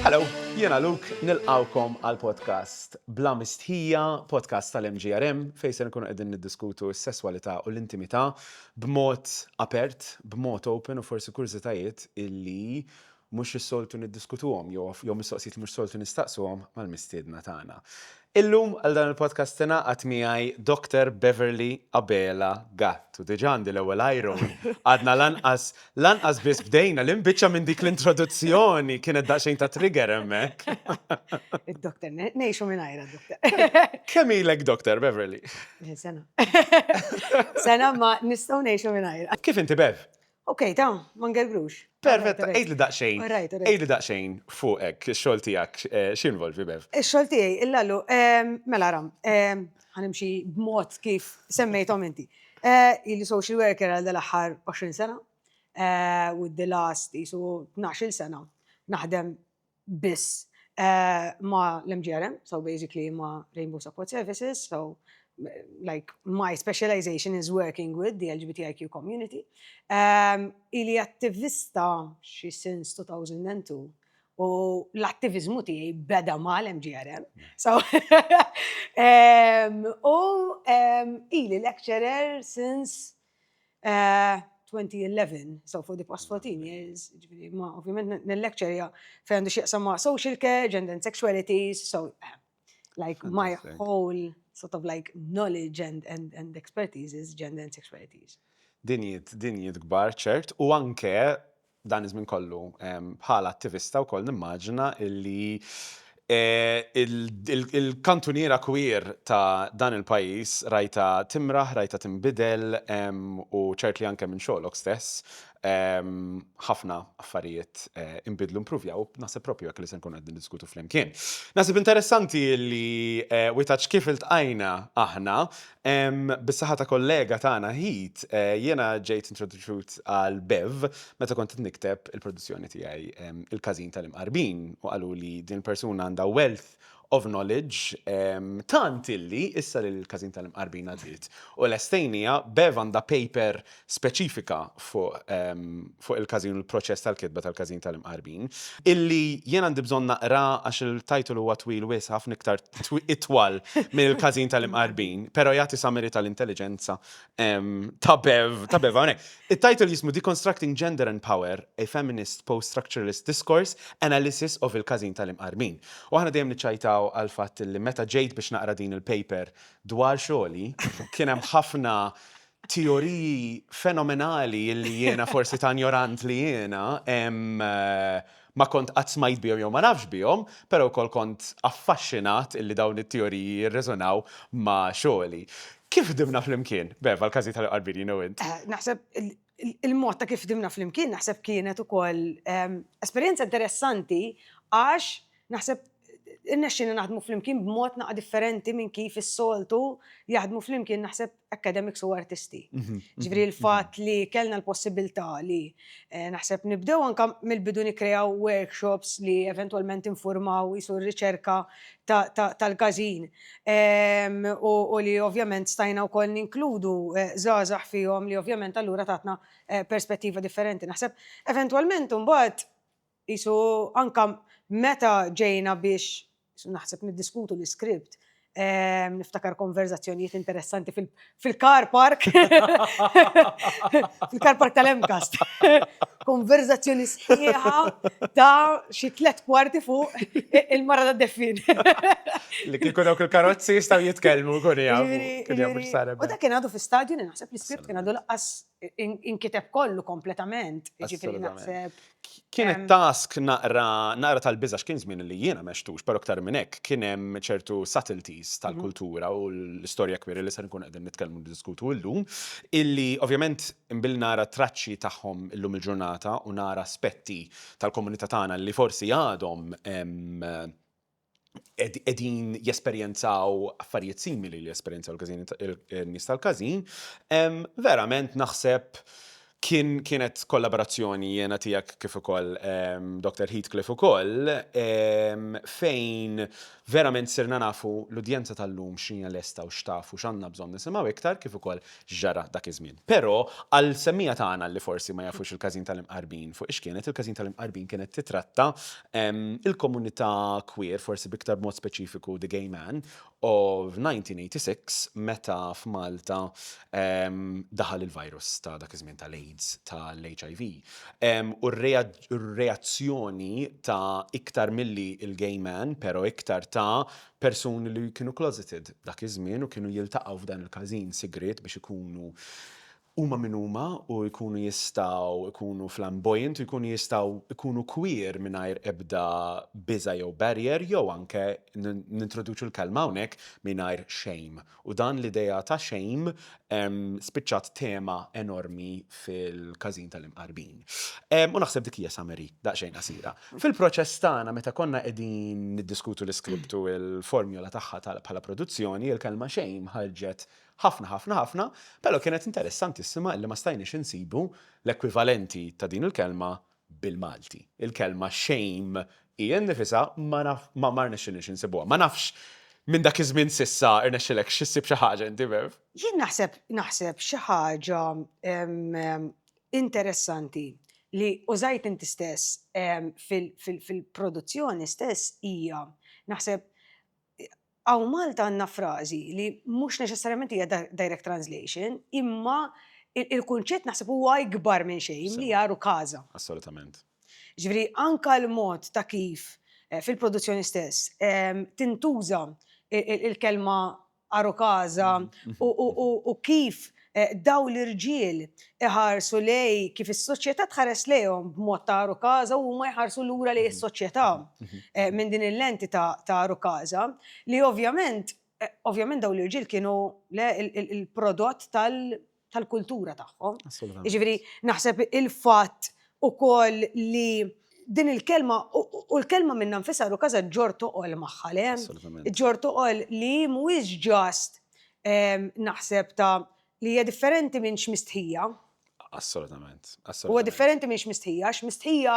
Hello, jiena Luke, nilqgħukom għal podcast Bla Mistħija, podcast tal-MGRM, fejn se nkunu qegħdin niddiskutu s-sesswalità u l-intimità b'mod apert, b'mod open u forsi kurżitajiet illi mhux is-soltu niddiskutuhom jew jew mistoqsijiet li mhux soltu nistaqsuhom mal-mistiedna tagħna. Illum għal dan il-podcast tingħaqad miegħi Doctor Beverly Abela Gatt u diġà għandi l-ewwel eye roll. Għadna lanqas lanqas biss bdejna l-imbiċċa minn dik l-introduzzjoni kienet daqsxejn ta' trigger hemmhekk. Id-doktor, ngħixu mingħajrha d-doktor. Kemm ilek Doctor Beverly? Sena. Sena ma nistgħu ngħixu mingħajrha. Kif inti Bev? Ok, ta, ma ngergrux. Perfett, għidli daqsxejn. Għidli daqsxejn fuqek, ix-xogħol tiegħek eh, x'involvi Bev? Ix-xogħol tiegħi, illallu, mela ram, ħanimxi b'mod kif semmejthom inti. Eh, ili social worker għal dal-aħħar 20 sena, eh, with the last jisu 12 sena naħdem biss ma' l-MGRM, so basically ma' Rainbow Support Services, so like my specialization is working with the LGBTIQ community. Um, ili attivista xi since 2002 u l-attivizmu tiegħi beda mal-MGRM. So, um, u um, ili lecturer since 2011, so for the past 14 years, ġifieri, ma ovvjament nil-lecture fejn għandu xieqsam ma' social care, gender and sexualities, so like my whole sort of like knowledge and, and, and expertise is gender and sexualities. Dinjiet, dinjiet kbar ċert, u anke dan iż-żmien kollu bħala attivista wkoll nimmaġina illi il-kantuniera queer ta' dan il-pajjiż rajtha timraħ, rajtha tinbidel u ċert li anke minn xogħlok stess ħafna affarijiet inbidlu, impruvjaw u naħseb proprju hekk li se nkunu qed niddiskutu flimkien. Naħseb interessanti li we touch kif iltqajna aħna Bis-saħħa ta' kollega tagħna Heath, jiena ġejt introduċut għal Bev meta kont qed nikteb il-produzzjoni tiegħi Il-Każin tal-Imqarbin u qaluli din il-persuna għandha wealth of knowledge tant illi issa li l-Każin tal-Imqarbin għaddiet u lestejniha, Bev għandha paper speċifika fuq fuq il-każin u l-proċess tal-kitba tal-Każin tal-Imqarbin, illi jien għandi bżonn naqra għax il-title huwa twil wisq, ħafna iktar itwal minn Il-Każin tal-Imqarbin, però jagħti summary tal-intelliġenza ta' Bev, ta' Bev hawnhekk. It-title jismu Deconstructing Gender and Power, A Feminist Post-Structuralist Discourse, Analysis of Il-Każin tal-Imqarbin. U aħna dejjem niċċajtaw għall-fatt illi meta ġejt biex naqra din il-paper dwar xogħli, kien hemm ħafna teoriji fenomenali li jiena forsi ta' injorant li jiena ma kont qatt smajt bihom jew ma nafx bihom, però wkoll kont affaxxinat illi dawn it-teoriji jirreżonaw ma' xogħli. Kif ħdimna flimkien, Bev, għall-każi tal-Qarbin jien u int? Naħseb il-mod ta' kif ħdimna flimkien naħseb kienet ukoll esperjenza interessanti għax naħseb irnexxielna naħdmu flimkien b'mod naqa' differenti minn kif is-soltu jaħdmu flimkien naħseb academics u artisti. Ġifieri l-fatt li kellna l-possibilità li eh, naħseb nibdew anka mill-bidu nikkreaw workshops li eventwalment informaw jisu r-riċerka tal-każin ehm, u li ovvjament stajna wkoll ninkludu eh, żgħażagħ fihom li ovvjament allura tatna eh, perspettiva differenti. Naħseb eventwalment imbagħad Qisu anka meta ġejna biex qisu naħseb niddiskutu l-iskript, niftakar konverzazzjonijiet interessanti fil-car park, fil-car park tal-MCAST. Konverzazzjoni sħiħa ta' xi tlet kwarti fuq il-mara ta' Deffin. Li kieku dawk il-karozzi jistgħu jitkellmu kun jafu. Kien jafu x'sar. U dak kien għadu fi stadju li naħseb l-iskript kien għadu laqqas inkiteb kollu kompletament. Ġifieri naħseb. Kienet task naqra naqra tal-biża' x'kien żmien li jiena m'għextux, però iktar minn hekk kien hemm ċertu subtleties tal-kultura u l-istorja queer li ser nkunu qegħdin nitkellmu niddiskutu llum, illi ovvjament imbilli nara traċċi tagħhom illum il-ġurnata u nara aspetti tal-komunità tagħna li forsi għadhom qegħdin jesperjenzaw affarijiet simili li jesperjenzaw il-każin in-nies tal-każin, verament naħseb. Kien kienet kollaborazzjoni jiena tiegħek kif ukoll Doctor Heathcliff ukoll fejn verament sirna nafu l-udjenza tal-lum x'inhija lesta u x'taf u x'għandna bżonn nisimgħu iktar kif ukoll x'ġara dak iż-żmien. Però għall-semmiegħa tagħna li forsi ma jafux il-Każin tal-Imqarbin fuq ix kienet, il-Każin tal-Imqarbin kienet titratta il-komunità queer, forsi b'iktar b'mod speċifiku the gay man, of 1986 meta f'Malta daħal il-virus ta' dak iż-żmien tal-AIDS, tal-HIV. U r-reazzjoni ta' iktar milli il-gay man, pero iktar ta' persuni li kienu closeted dak iż-żmien u kienu jiltaqgħu f'dan il-każin sigriet biex ikunu huma min huma u jkunu jistgħu jkunu flamboyant u jkunu jistgħu jkunu queer mingħajr ebda biża' jew barrier jew anke nintroduċu l-kelma hawnhekk mingħajr shame. U dan l-idea ta' shame spiċċat tema enormi fil-każin tal-Imqarbin. U naħseb dik hija summary daqsxejn qasira. Fil-proċess tagħna meta konna qegħdin niddiskutu l-iskript u l-formula tagħha bħala produzzjoni, il-kelma shame ħarġet Ħafna, ħafna, ħafna, però kienet interessantissima illi ma stajniex insibu l-ekwivalenti ta' din il-kelma bil-Malti. Il-kelma shame hi nnifisha ma naf, ma ma rnexxilniex insibuha. Ma nafx minn dak iż-żmien s'issa rnexxilekx issib xi ħaġa inti, Bev? Jien naħseb, naħseb xi ħaġa interessanti li użajt inti stess fil-produzzjoni stess hija, naħseb, Hawn Malta għandna frażi li mhux neċessarjament hija direct translation, imma il-kunċett naħseb huwa ikbar minn xejn li hija rukaża. Assolutament. Ġifieri anka l-mod ta' kif fil-produzzjoni stess tintuża il-kelma arukaża u kif dawn l-irġiel iħarsu lejn kif is-soċjetà tħares lejhom b'mod ta' għarukaża u huma jħarsu lura lejn is-soċjetà minn din il-lenti ta' għarukaża li ovvjament ovvjament dawn l-irġiel kienu il-prodott tal-kultura tagħhom. Jiġifieri naħseb il-fatt ukoll li din il-kelma u l-kelma minnha nfisha għarukaża ġġorr toqol magħha le? Ġġorr toqol li mhuwiex just naħseb ta' li hija differenti minn x'mistħija. Assolutament. Huwa differenti minn x'mistħija, x'mistħija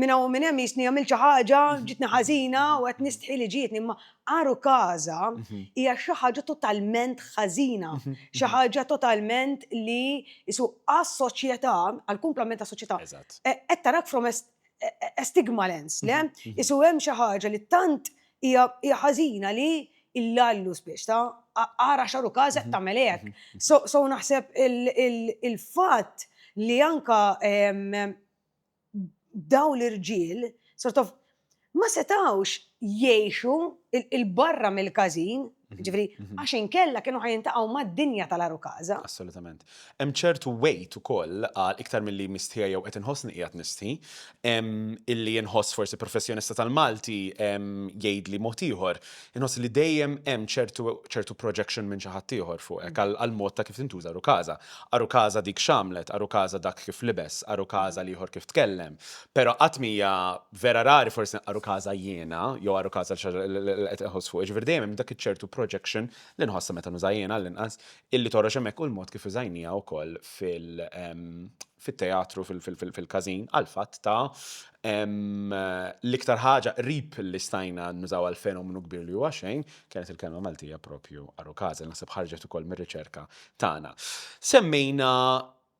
minn hawn minn hemm jisni għamilt xi ħaġa, ġitni ħażina u qed nistħi li ġietni, imma għarukaża hija xi ħaġa totalment ħażina, xi ħaġa totalment li jisu għas-soċjetà, għall-kumplament tas-soċjetà. Qed tarak from a stigma lens, le? Isu hemm xi ħaġa li tant hija ħażina li illallu spiex ta' ara x'għarukaża qed tagħmel hekk. So naħseb il-fatt li anka dawn l-irġiel sort of ma setgħux jgħixu 'il barra mill-każin, jiġifieri għax inkella kienu ħa jiltaqgħu mad-dinja tal-għarukaża. Assolutament. Hemm ċertu weight ukoll għal iktar milli mistħija jew qed inħossni qiegħed nistħi, illi inħoss forsi professjonista tal-Malti jgħidli mod ieħor. Inħoss li dejjem hemm ċertu ċertu projection minn xi ħadd ieħor fuqek għall-mod ta' kif tintuża għarukaża. Għarukaża dik x'għamlet, għarukaża dak kif libes, għarukaża l-ieħor kif tkellem. Però qatt m'hija vera rari forsi għarukaża jiena jew għarukaża xi ħaġa li qed inħoss fuqi. Ġifieri dejjem hemm dak iċ-ċertu projection li nħossha meta nuża jiena għall-inqas illi toħroġ hemmhekk u l-mod kif użajnieha wkoll fil fit-teatru fil-każin għall-fatt ta' l-iktar ħaġa qrib li stajna nużaw għal fenomenu kbir li huwa xejn kienet il-kelma Maltija propju għarukaża li naħseb ħarġet ukoll mir-riċerka tagħna. Semmejna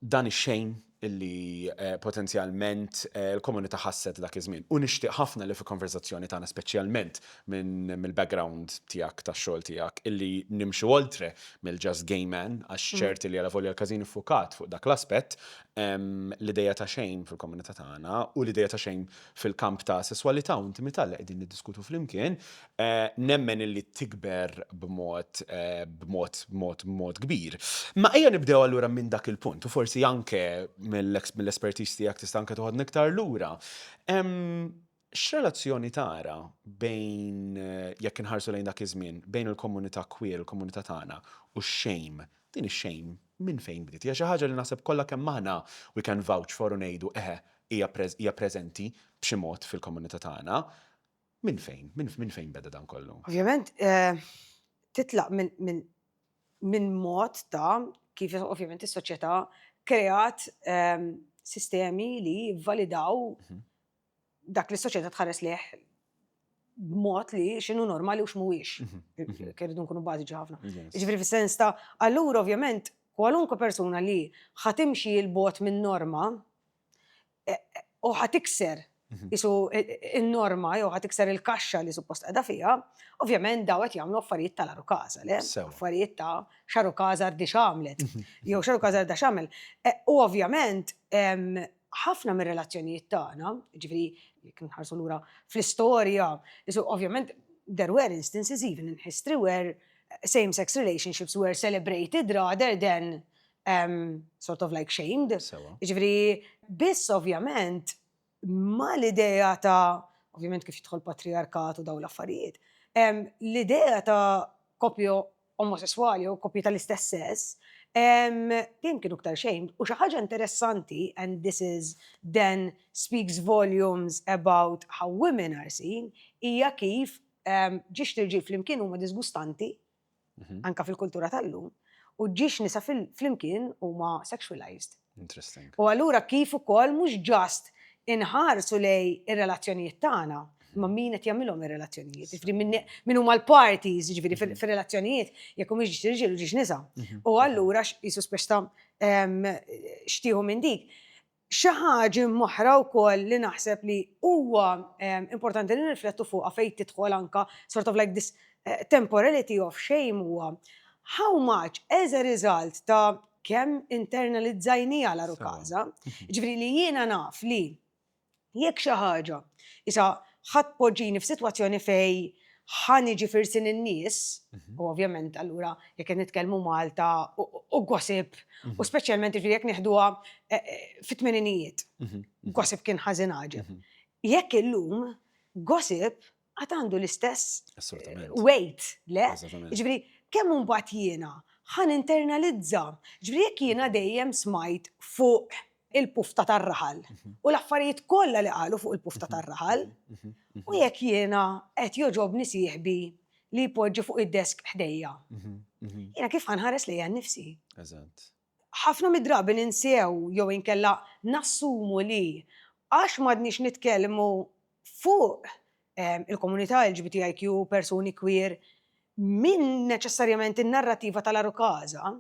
dan ix-xejn illi potenzjalment l-komunità ħasset dak iż-żmien. U nixtieq ħafna li fil-konverżazzjoni tagħna speċjalment minn mill-background tiegħek tax-xogħol tiegħek illi nimxu oltre mill-just gay man għax ċerti li alavolja l-każin iffukat fuq dak l-aspett, l-ideja ta' shame fil-komunità tagħna u l-ideja ta' shame fil-kamp ta' sesswalità u intimità li qegħdin niddiskutu flimkien, nemmen illi tikber b'mod b'mod b'mod b'mod kbir. Ma ejja nibdew allura minn dak il-punt u forsi anke mill-expertise tiegħek tista' anke toħodna iktar lura. X'relazzjoni tara bejn, jekk inħarsu lejn dak iż-żmien, bejn il-komunità queer, il-komunità tagħna, u x-shame? Din ix-shame minn fejn bdiet? Hija xi ħaġa li naħseb kollha kemm aħna we can vouch for u ngħidu eħe hija hija preżenti b'xi mod fil-komunità tagħna. Minn fejn? Minn fejn beda dan kollu? Ovvjament titlaq minn minn mod ta' kif ovvjament is-soċjetà kreat sistemi li validaw dak li s-soċjetà tħares lejh b'mod li x'inhu normali u x'mhuwiex. Irridu nkunu bażiċi ħafna. Jiġifieri fis-sens ta' allura ovvjament kwalunkwe persuna li ħa timxi 'l bogħod minn norma u ħa tikser qisu n-norma jew ħa tikser il-kaxxa li suppost qiegħda fiha, ovvjament daw qed jagħmlu affarijiet tal-għarukaża, le? Affarijiet ta' x'għarukaża ardi x'għamlet jew x'għarukaża arda x'għamel. U ovvjament ħafna mir-relazzjonijiet tagħna, jiġifieri jekk nħarsu lura fl-istorja, ovvjament there were instances even in history where same-sex relationships were celebrated rather than um, sort of like shamed. Jiġifieri biss ovvjament ma l-idea ta' ovvjament kif jidħol patriarkat u daw l-affarijiet, l-idea ta' koppju omosesswali jew koppji tal-istess sess, dejjem kienu iktar shamed. U xi ħaġa interessanti, and this is then speaks volumes about how women are seen, hija kif ġiex irġiel flimkien huma disgustanti, anka fil-kultura tal-lum, u ġiex nisa flimkien huma sexualized. Interesting. U allura kif ukoll mhux just inħarsu lejn ir-relazzjonijiet tagħna, imma min qed jagħmilhom ir-relazzjonijiet. Jiġifieri min huma l-parties, jiġifieri fir-relazzjonijiet, jekk humiex ġiex irġiel u ġiex nisa. U allura qisu speċi ta' xtieħu minn dik. Xi ħaġa oħra wkoll li naħseb li huwa importanti li nirriflettu fuqha fejn tidħol anka sort of like this temporality of shame huwa how much as a result ta' kemm internalizzajnieha l-għarukaża, jiġifieri li jiena naf li jekk xi ħaġa issa ħa tpoġġini f'sitwazzjoni fejn ħa niġi firsin in-nies, u ovvjament allura jekk qed nitkellmu Malta u gossip, u speċjalment jiġifieri jekk nieħduha fit-tmeninijiet, gossip kien ħażin għaġeb. Jekk illum gossip għad għandu l-istess weight, le? Jiġifieri kemm imbagħad jiena ħa ninternalizza. Jiġifieri jekk jiena dejjem smajt fuq il-pufta tar-raħal u l-affarijiet kollha li qalu fuq il-pufta tar-raħal, u jekk jiena qed jogħġobni sieħbi li jpoġġi fuq id-desk ħdejja. Jiena kif ħa nħares lejja nnifsi? Eżatt. Ħafna mid-drabi ninsew jew inkella nassumu li għax m'għadniex nitkellmu fuq il-komunità LGBTIQ, persuni queer, minn neċessarjament in-narrativa tal-għarukaża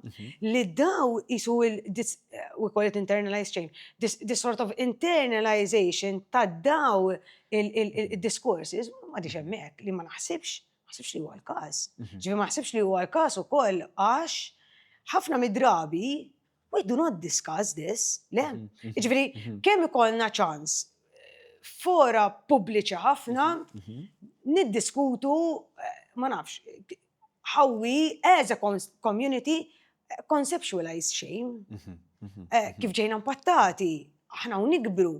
li daw qisu this, we call it internalized shame, this sort of internalization ta' daw il-discourses m'għadix hemmhekk li ma naħsibx, naħsibx li huwa l-każ. Ġifieri ma naħsibx li huwa l-każ ukoll għax ħafna mid-drabi we do not discuss this, le. Ġifieri kemm ikollna ċans fora pubbliċi ħafna niddiskutu, ma nafx, how we as a community conceptualize shame. Kif ġejna impattati, aħna u nikbru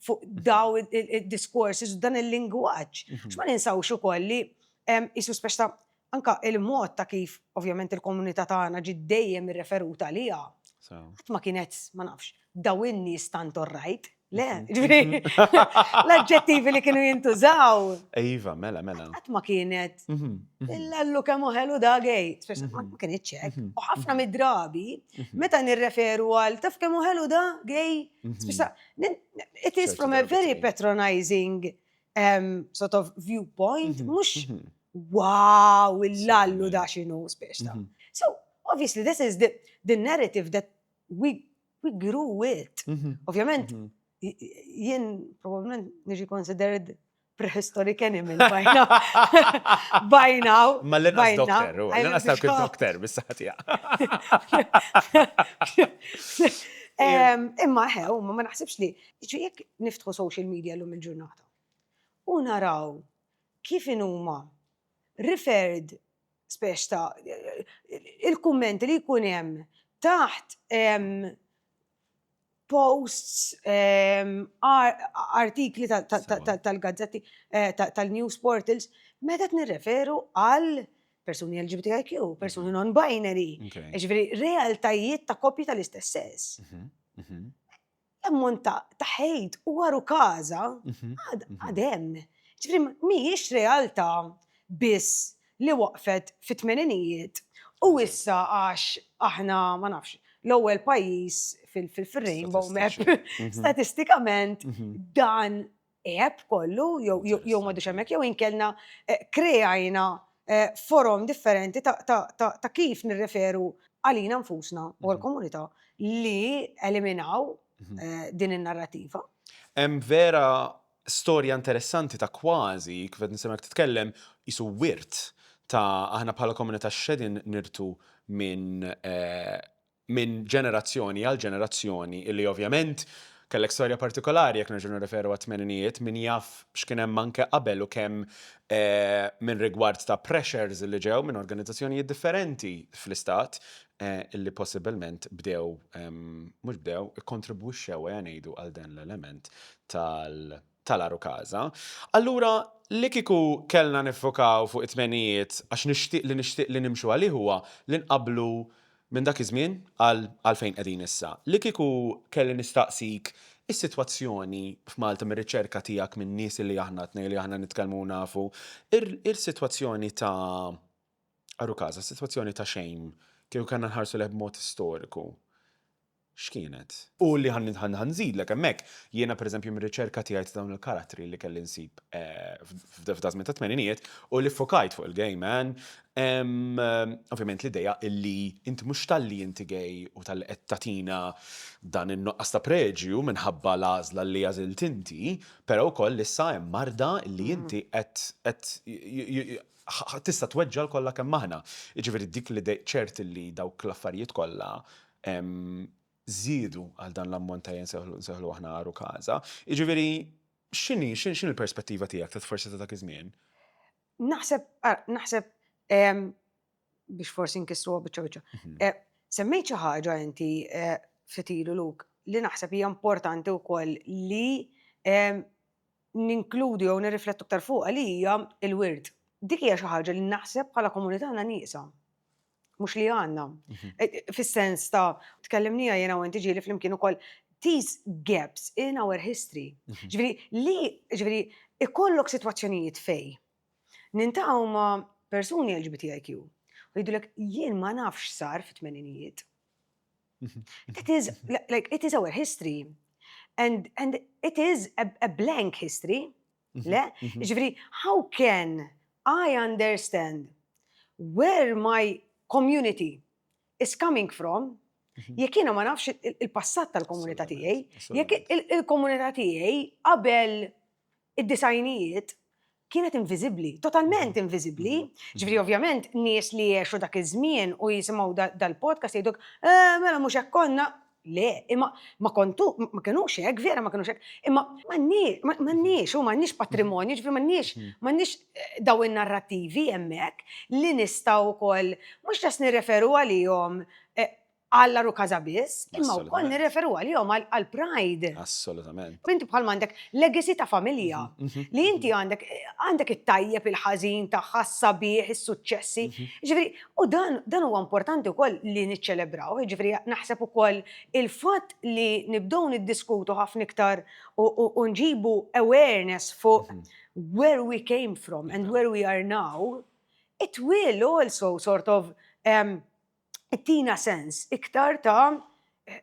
fuq daw il-discourses u dan il-lingwaġġ. X'ma ninsawx ukoll li qisu speċi ta' anka il-mod ta' kif ovvjament il-komunità tagħna ġiet dejjem irreferuta għaliha. Qatt ma kienet, ma nafx, daw in-nies tant orrajt. Le, ġifieri, l-aġġettivi li kienu jintużaw. Iva, mela, mela. Qatt ma kienet, illallu kemm hu ħelu da gay. Speċi, ma kienitx hekk. U ħafna mid-drabi, meta nirreferu għal taf kemm hu ħelu da gay, speċi, it is from a very patronizing sort of viewpoint, mhux wow, illallu da x'inhu, speċi ta. So, obviously, this is the narrative that we grew with. Ovvjament, jien probablement niġi considered prehistoric animal by now. By now. Ma l-inqas doktor, u l-inqas ta' doktor, bis-saħħa Imma ħew, ma naħsibx li, jekk niftħu social media l-lum il-ġurnata u naraw kif inhuma referred speċ ta' il-kummenti li jkun hemm taħt posts, artikli tal-gazzetti, tal-news portals, meta nirreferu għal persuni LGBTIQ, persuni non-binary, ġifieri realtajiet ta' koppji tal-istess sess. Ammont ta' hate u għarukaża għad hemm. Ġifieri mhijiex realtà biss li waqfet fit-tmeninijiet u issa għax aħna ma nafx. l-ewwel pajjiż fil-Rainbow Map. Statistikament dan għeb kollu jew m'għadux hemmhekk jew inkellna kreajna forom differenti ta' kif nirreferu għalina nfusna u għall-komunità li eliminaw din in-narrativa. Hemm vera storja interessanti ta' kważi, kif qed nisimgħek titkellem, qisu wirt ta' aħna bħala komunità x'qegħdin nirtu minn minn ġenerazzjoni għal ġenerazzjoni illi ovvjament kellek storja partikolari jekk nerġgħu nirreferu għat-tmeninijiet, min jaf x'kien hemm anke qabel u kemm minn rigward ta' pressures illi ġew minn organizzazzjonijiet differenti fl-istat illi possibilment bdew, mhux bdew, ikkontribwixxew ejja ngħidu għal dan l-element tal tal-għarukaża. Allura li kieku kellna niffokaw fuq it-tmenijiet għax nixtieq li nixtieq li nimxu għalih huwa li nqabblu minn dak iż-żmien għal għal fejn qegħdin issa. Li kieku kelli nistaqsik is-sitwazzjoni f'Malta mir-riċerka tiegħek minn nies li aħna tnejn li aħna nitkellmu u nafu, ir-sitwazzjoni ta' għarukaża, is-sitwazzjoni ta' shame kieku kellna nħarsu lejh b'mod istoriku, X'kienet? U li ħa nżidlek hemmhekk, jiena pereżempju mir-riċerka tiegħi ta' dawn il-karattri li kelli nsib f'da żmien tat-tmeninijiet u li ffokajt fuq il-gay man, ovvjament l-idea illi inti mhux talli inti gay u talli qed tagħtina dan in-nuqqas ta' preġju minħabba l-għażla li għażilt inti, però wkoll issa hemm marda li inti qed tista' tweġġa' l kollha kemm aħna. Jiġifieri dik l-idea ċert illi dawk l-affarijiet kollha żiedu għal dan l-ammont ta' nsejħlu aħna għarukaża. Jiġifieri x'inhi x'inhi l-perspettiva tiegħek ta' forsi ta' dak iż-żmien? Naħseb, naħseb biex forsi nkissruha biċċa biċċa. Mhm. Semmejt xi ħaġa inti ftit ilu Luke li naħseb hija importanti wkoll li ninkludu jew nirriflettu aktar fuqha li hija l-wirt. Dik hija xi ħaġa li naħseb bħala komunità għandna nieqsa. Mhux li għandna. Mhm. E, e, fis-sens ta' tkellimnija jiena u inti ġieli flimkien ukoll these gaps in our history. Mhm. Ġifieri li ġifieri ikollok sitwazzjonijiet fej nintaqgħu ma' persuni LGBTIQ u jgħidulek jien ma nafx sar fit-tmeninijiet. That is, like, it is our history. And, and it is a, a blank history. Mhm. Le? Mhm. Ġifri, how can I understand where my community is coming from mhm. jekk jiena ma nafx il-passat tal-komunità tiegħi, jekk il-komunità tiegħi qabel id-disgħinijiet kienet inviżibbli, totalment inviżibbli. Ġifieri ovvjament nies li għexu dak iż-żmien u jisimgħu dal-podcast jgħiduk, eh, mela mhux hekk konna. Le, imma ma kontu, ma kinux hekk, vera ma kinux hekk, imma m'għandniex, u m'għandniex patrimonju, ġifieri m'għandniex, m'għandniex eh, daw in-narrattivi hemmhekk li nistgħu wkoll mhux ġas nirreferu għalihom eh, għall-għarukaża biss, imma wkoll nirreferu għalihom għall-pride. Assolutament. Inti bħal m'għandek legacy ta' familja mhm, mhm, li inti mhm. għandek għandek it-tajjeb il-ħażin tagħha s-sabiħ, is-suċċessi. Ġifieri, u dan dan huwa importanti wkoll li niċċelebraw, ġifieri naħseb ukoll il-fatt li nibdew niddiskutu ħafna iktar u nġibu awareness fuq where we came from and where we are now, it will also sort of um, tina sens iktar ta'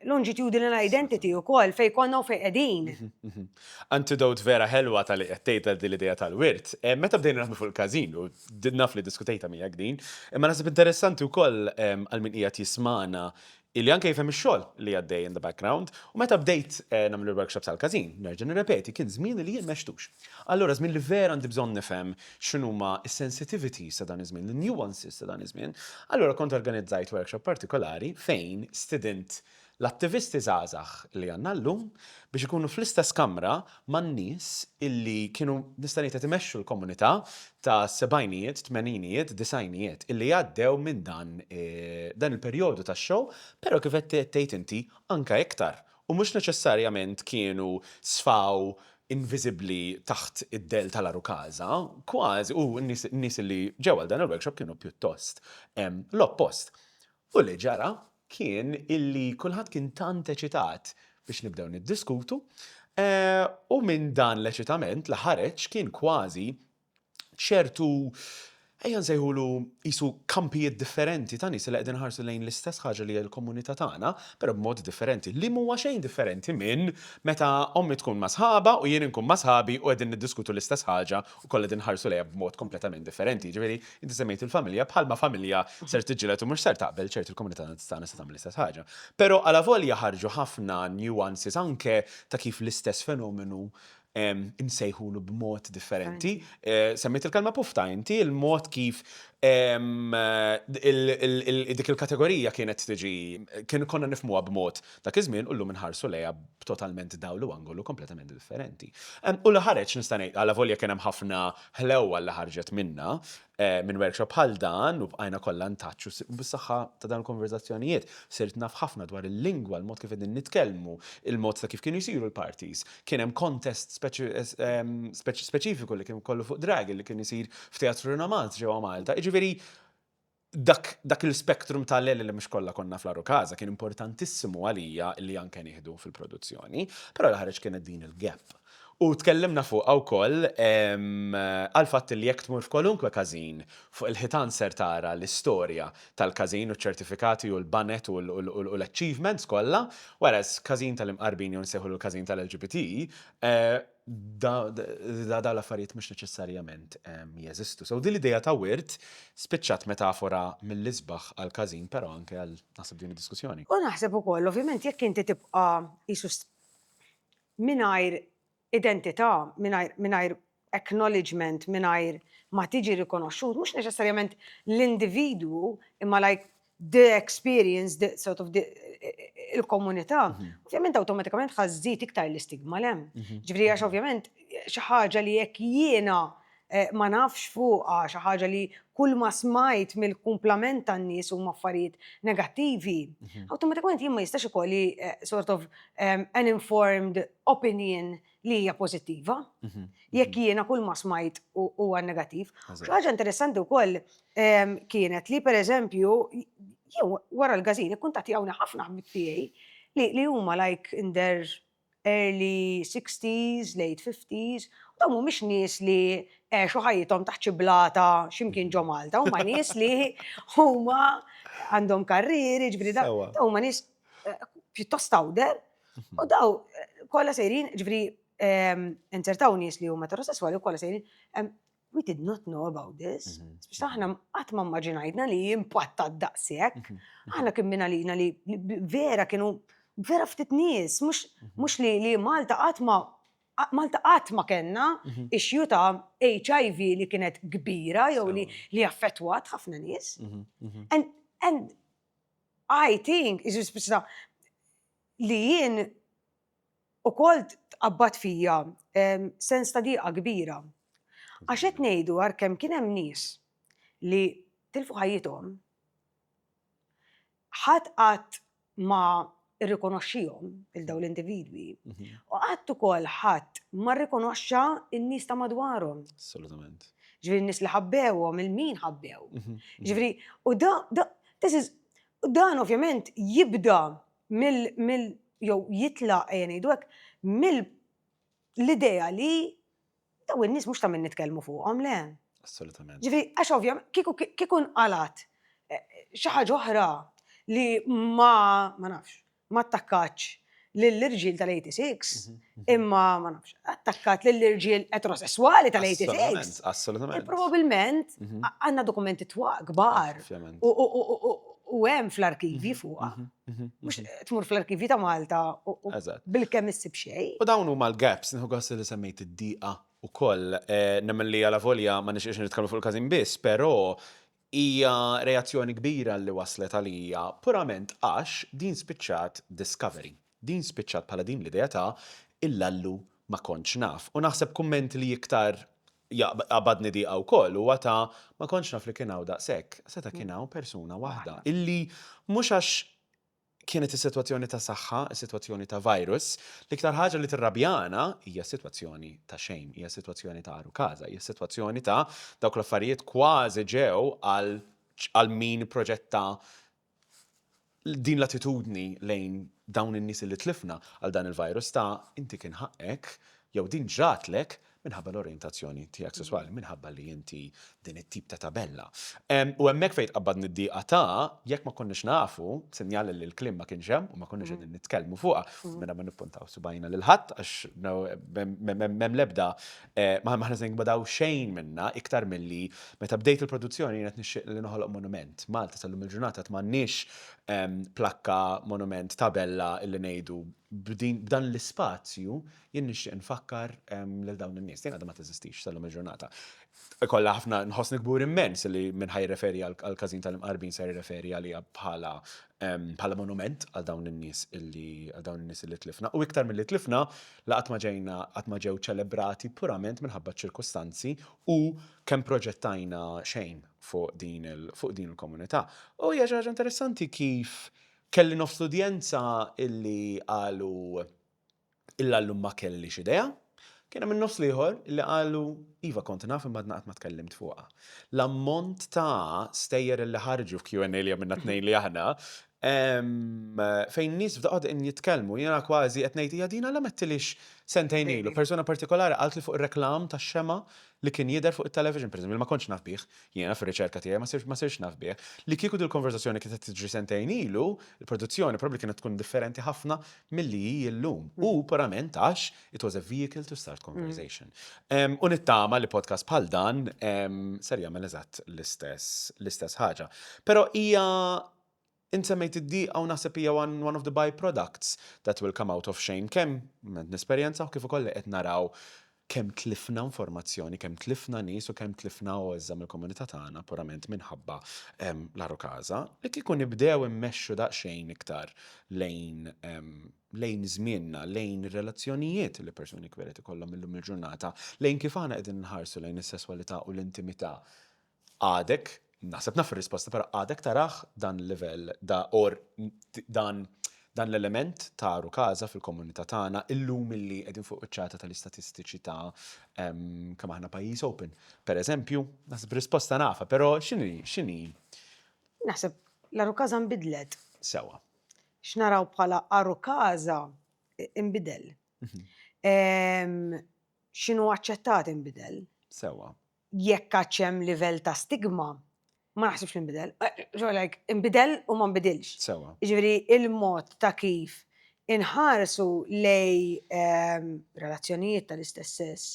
longitudinal identity u kol fej konna u fej qegħdin. Mhm, mhm. Antidote vera ħelwa tal-li qed tgħid din l-idea tal-wirt. Eh, meta bdejna naħdmu fuq il-każin u naf li diskutejta miegħek din, imma naħseb interessanti wkoll ehm, għal min qiegħed jismana illi anke jifhem ix-xogħol li għaddej in the background. U meta bdejt eh, nagħmlu workshops għal-każin, nerġa' nirrepeti, kien żmien li jien m'għextux. Allura żmien li vera għandi bżonn nifhem x'inhuma s-sensitivities ta' dan iż-żmien, l-nuances ta' dan iż-żmien. Allura kont organizzajt workshop partikolari fejn stidint l-attivisti żgħażagħ li għandna llum biex ikunu fl-istess kamra man-nies illi kienu nista' ngħid qed imexxu l-komunità ta' sebgħinijiet, tmeninijiet, disgħinijiet illi għaddew minn dan dan il-perjodu ta' show, però kif qed tgħid inti anke iktar u mhux neċessarjament kienu sfaw inviżibbli taħt id-dell tal-għarukaża, kważi, u n-nies li ġew għal dan il-workshop kienu pjuttost l-oppost. U li ġara kien illi kulħadd kien tant eċitat biex nibdew niddiskutu, u minn dan l-eċitament li ħareġ kien kważi ċertu, Ejja nsejħulu qisu kampijiet differenti ta' nies li qegħdin iħarsu lejn l-istess ħaġa li hija l-komunità tagħna, però b'mod differenti, li m'huwa xejn differenti minn meta ommi tkun ma' sħabha u jien inkun ma' sħabi u qegħdin niddiskutu l-istess ħaġa u kollha qegħdin inħarsu lejha b'mod kompletament differenti. Jiġifieri, inti semmejt il-familja, bħalma familja ser tiġġieled u mhux ser taqbel, ċert il-komunità tagħna se tagħmel l-istess ħaġa. Però alavolja ħarġu ħafna nuances anke ta' kif l-istess fenomenu insejħulu b'mod differenti. Semmejt il-kelma pufta inti, il-mod kif dik il-kategorija kienet tiġi, kien konna nifhmuha b'mod dak iż-żmien u llum inħarsu lejha b'totalment dawl u angolu kompletament differenti. U li ħareġ nista' ngħid, alavolja kien hemm ħafna ħlewwa li ħarġet minna, minn workshop bħal dan u bqajna kollha in touch u bis-saħħa ta' dawn il-konverżazzjonijiet sirt naf ħafna dwar il-lingwa, il-mod kif qegħdin nitkellmu, il-mod ta' kif kienu jsiru l-parties. Kien hemm contest speċifiku li kien kollu fuq drag li kien isir f'Teatru Rinomat ġewwa Malta. Jiġifieri dak dak il-spectrum ta' le li mhux kollha konna fl-Għarukaża kien importantissimu għalija li anke nieħdu fil-produzzjoni, però li ħareġ kienet din il-gap. U tkellimna fuqha wkoll għall-fatt li jekk tmur f'kwalunkwe każin, fuq il-ħitan ser tara l-istorja tal-każin u ċ-ċertifikati u l-baned u l-achievements kollha, whereas każin tal-Imqarbin jew nsejħulu l-każin tal-LGBT, dawn l-affarijiet mhux neċessarjament jeżistu. So din l-idea ta' wirt spiċċat metafora mill-isbaħ għall-każin però anke għal naħseb din id-diskussjoni. U naħseb ukoll, ovvjament jekk inti tibqa' qisu mingħajr identità, mingħajr mingħajr acknowledgement, mingħajr ma tiġi rikonoxxut, mhux neċessarjament l-individwu, imma like the experience, the sort of the il-komunità, ovvjament awtomatikament ħa żżid iktar l-istigma 'l hemm. Ġifieri għax ovvjament xi ħaġa li jekk jiena ma nafx fuqha, xi ħaġa li kull ma smajt mill-kumplament tan-nies huma affarijiet negattivi, awtomatikament jien ma jistax ikolli sort of an informed opinion li hija pożittiva. Jekk jiena kull ma smajt huwa negattiv. Xi ħaġa interessanti wkoll kienet li pereżempju jew wara l-gazin ikkuntattjawni ħafna ħbieb tiegħi li huma like in their early 60s, late 50s, u dawn mhumiex nies li għexu ħajjithom taħt xi blata x'imkien ġo Malta, huma nies li huma għandhom karrieri, ġifieri da huma nies eh, pjuttost awder, u daw eh, kollha sejrin, ġifieri ehm, inzertaw nies li huma eterosessuali u kollha sejrin ehm, we did not know about this. Biex aħna qatt ma immaġinajna li jimpatta daqshekk. Aħna kien minn għalina li vera kienu vera ftit nies, mhux li li Malta qatt ma Malta qatt ma kellna issue ta' HIV li kienet kbira jew li li affettwat ħafna nies. And and I think, li jien ukoll tqabbad fija sens ta' diqa kbira. Għax qed ngħidu għar kemm kien hemm nies li tilfu ħajjithom, ħadd qatt ma rrikonoxxihom il dawn l-individwi u qatt ukoll ħadd ma rrikonoxxa n-nies ta' madwarhom. Assolutament. Ġifieri n-nies li ħabbewhom, il-min ħabbew. Ġifieri, u da, this is, dan ovvjament jibda mill, mill, jew jitlaq ejja ngħidu hekk, mill l-idea li daw in-nies mhux ta' min nitkellmu fuqhom, le. Assolutament. Ġifieri, għax ovvja, kieku kieku nqalat eh, xi ħaġa oħra li ma ma nafx, ma attakkatx lill-irġiel tal-86, mhm, mhm. imma ma nafx, attakkat lill-irġiel eterosessuali tal-86. Assolutament. Eh, probabilment mhm. għandna dokumenti twaq kbar. U hemm fl-arkivi fuqha. Mhux tmur fl-arkivji ta' Malta u bilkemm issib xejn. U dawn huma l-gaps, nieħu gost li semmejt id-diqa wkoll. Eh, nemmen li għala volja ma nixtieqx nitkellmu fuq il-każin biss, però hija reazzjoni kbira li waslet għalija purament għax din spiċċat discovery. Din spiċċat bħala din l-idea ta' illallu ma kontx naf. U naħseb kumment li iktar qabadni diqa wkoll huwa ta' ma kontx naf li kien hawn daqshekk. Seta' kien hawn persuna waħda illi mhux għax kienet is-sitwazzjoni ta' saħħa, is-sitwazzjoni ta' virus, l-iktar ħaġa li tirrabjana hija s-sitwazzjoni ta' shame, hija s-sitwazzjoni ta' għarukaża, hija s-sitwazzjoni ta' dawk l-affarijiet kważi ġew għal min proġetta din l-attitudni lejn dawn in-nies li tlifna għal dan il-virus ta' inti kien ħaqqek jew din ġratlek. minħabba l-orjentazzjoni tiegħek sesswali, minħabba li inti din it-tip ta' tabella. U hemmhekk fejn tqabbadni d-dieqa ta' jekk ma konniex nafu, sinjal li l-kliem ma kienx hemm u ma konniex qegħdin nitkellmu fuqha, mingħajr ma nippuntaw subgħajna lil ħadd għax m'hemm l-ebda ma aħna se ngbadaw xejn minnha iktar milli meta bdejt il-produzzjoni jien qed nixtieq li noħoloq monument. Malta sal-lum il-ġurnata għad m'għandniex plakka, monument, tabella illi ngħidu b'dan l-ispazju jien nixtieq nfakkar lil dawn in-nies. Din għadha ma teżistix sal-lum il-ġurnata. Ikollha ħafna nħossni kbur immens li min ħa jirreferi għall-każin tal-Imqarbin ser jirreferi għaliha bħala bħala monument għal dawn in-nies illi għal dawn in-nies illi tlifna. U iktar milli tlifna, la qatt ma ġejna qatt ma ġew ċelebrati purament minħabba ċ-ċirkustanzi u kemm proġettajna xejn fuq din il fuq din il-komunità. U hija xi ħaġa interessanti kif kelli nofs l-udjenza illi qalu Illa llum ma kellix idea. Kien hemm in-nofs l-ieħor li qalu iva kont naf imma għadna qatt ma tkellimt fuqha. L-ammont ta' stejjer li ħarġu f'Q and A li għamilna t-tnejn li aħna, fejn nies f'daqqa qegħdin jitkellmu, jiena kważi qed ngħid hija din għala m'għedtilix sentejn ilu. Persuna partikolari qaltli fuq ir-reklam tax-xemgħa li kien jidher fuq it-television, pereżempju, li ma kontx naf bih. Jiena fir-riċerka tiegħi ma sirx ma sirx naf bih. Li kieku dil-konverżazzjoni kienet qed tiġri sentejn ilu, il-produzzjoni probabbli kienet tkun differenti ħafna milli hi llum. U purament għax it was a vehicle to start conversation. U nittama li podcast bħal dan ser jagħmel eżatt l-istess l-istess ħaġa. Però hija Int semmejt id-dieqa u naħseb hija one one of the by-products that will come out of shame kemm qed nesperjenzaw kif ukoll li qed naraw kemm tlifna informazzjoni, kemm tlifna nies u kemm tlifna għożża mill-komunità tagħna purament minħabba l-għarukaża, li kieku nibdew immexxu daqsxejn iktar lejn lejn żmienna, lejn ir-relazzjonijiet li persuni queer qed ikollhom illum il-ġurnata, lejn kif aħna qegħdin inħarsu lejn is-sesswalità u l-intimità Għadek, naħseb naf ir-risposta, però għadek tarah dan il-livell da or dan dan l-element ta' għarukaża fil-komunità tagħna illum illi qegħdin fuq quċċata tal-istatistiċi ta' kemm aħna pajjiż open. Per eżempju, naħseb risposta nafha, però x'inhi x'inhi? Naħseb l-għarukaża nbidlet. Sewwa. X'naraw bħala għarukaża inbidel. X'inhu aċċettat inbidel. Sewwa. Jekk għadx hemm livell ta' stigma, ma naħsibx li nbidel. Like, inbidel u ma nbidilx. Sewwa. Jiġifieri il-mod ta' kif inħarsu lej ehm, relazzjonijiet tal-istess sess,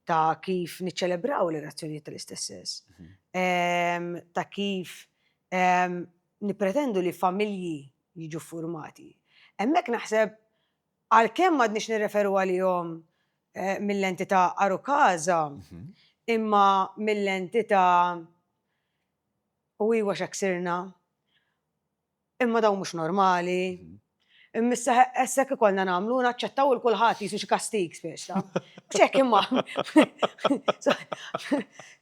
ta' kif niċċelebraw relazzjonijiet tal-istess sess, mhm. ehm, ta' kif ehm, nipretendu li familji jiġu formati. Hemmhekk naħseb għalkemm m'għadniex nirreferu għalihom eh, mill-entità Arukaza, mhm. imma mill-entità u iwa x'hekk imma dawn mhux normali. Mhm. Imma issa hekk ikollna nagħmlu naċċettaw il kulħadd jisu xi kastig spiex ta'. Mhux hekk imma.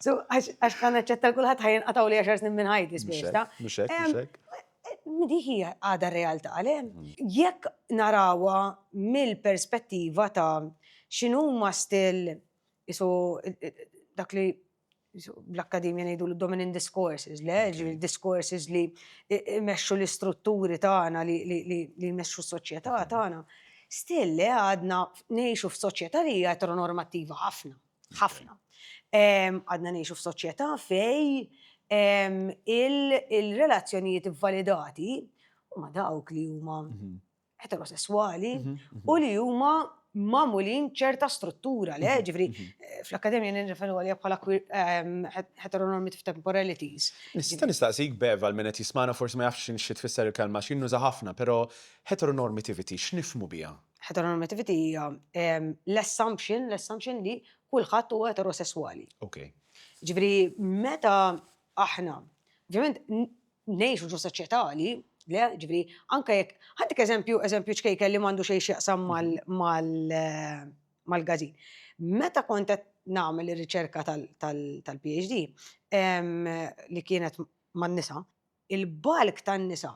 So għax kan naċċetta l kulħadd ħajjin qatgħu li għaxar snin minn ħajti spiex ta'. Mhux hekk, mhux hekk. Dik hija għadha r-realtà, le? Jekk narawha mill-perspettiva ta' x'inhuma still isu dak li bl-akkademja ngħidu l-dominant discourses, le? Ġifieri discourses li jmexxu l-istrutturi tagħna li jmexxu s-soċjetà tagħna. Still le għadna ngħixu f'soċjetà li hija eteronormattiva ħafna. Ħafna. Għadna ngħixu f'soċjetà fej il-relazzjonijiet validati huma dawk li huma mhm. heterosessuali mhm, mhm. u li huma magħmulin ċerta struttura, le, ġifri, eh, fl-akkademja nirreferu għalija bħala heteronormative temporalities. Nista' nistaqsik Bev għal min qed jismana forsi ma jafx xi tfisser il-kelma x'jien nuża ħafna, però heteronormativity x'nifhmu biha? Heteronormativity hija l-assumption, l-assumption li kulħadd huwa eterosesswali. Ok. Ġifieri meta aħna, ovvjament ngħixu ġo soċjetà li, le, ġifieri anke jekk, ħantik eżempju, eżempju ċkejken li m'għandu xejn x'jaqsam mal-gazin. Meta kont qed nagħmel ir-riċerka tal-PhD li kienet man-nisa, il-bulk tan-nisa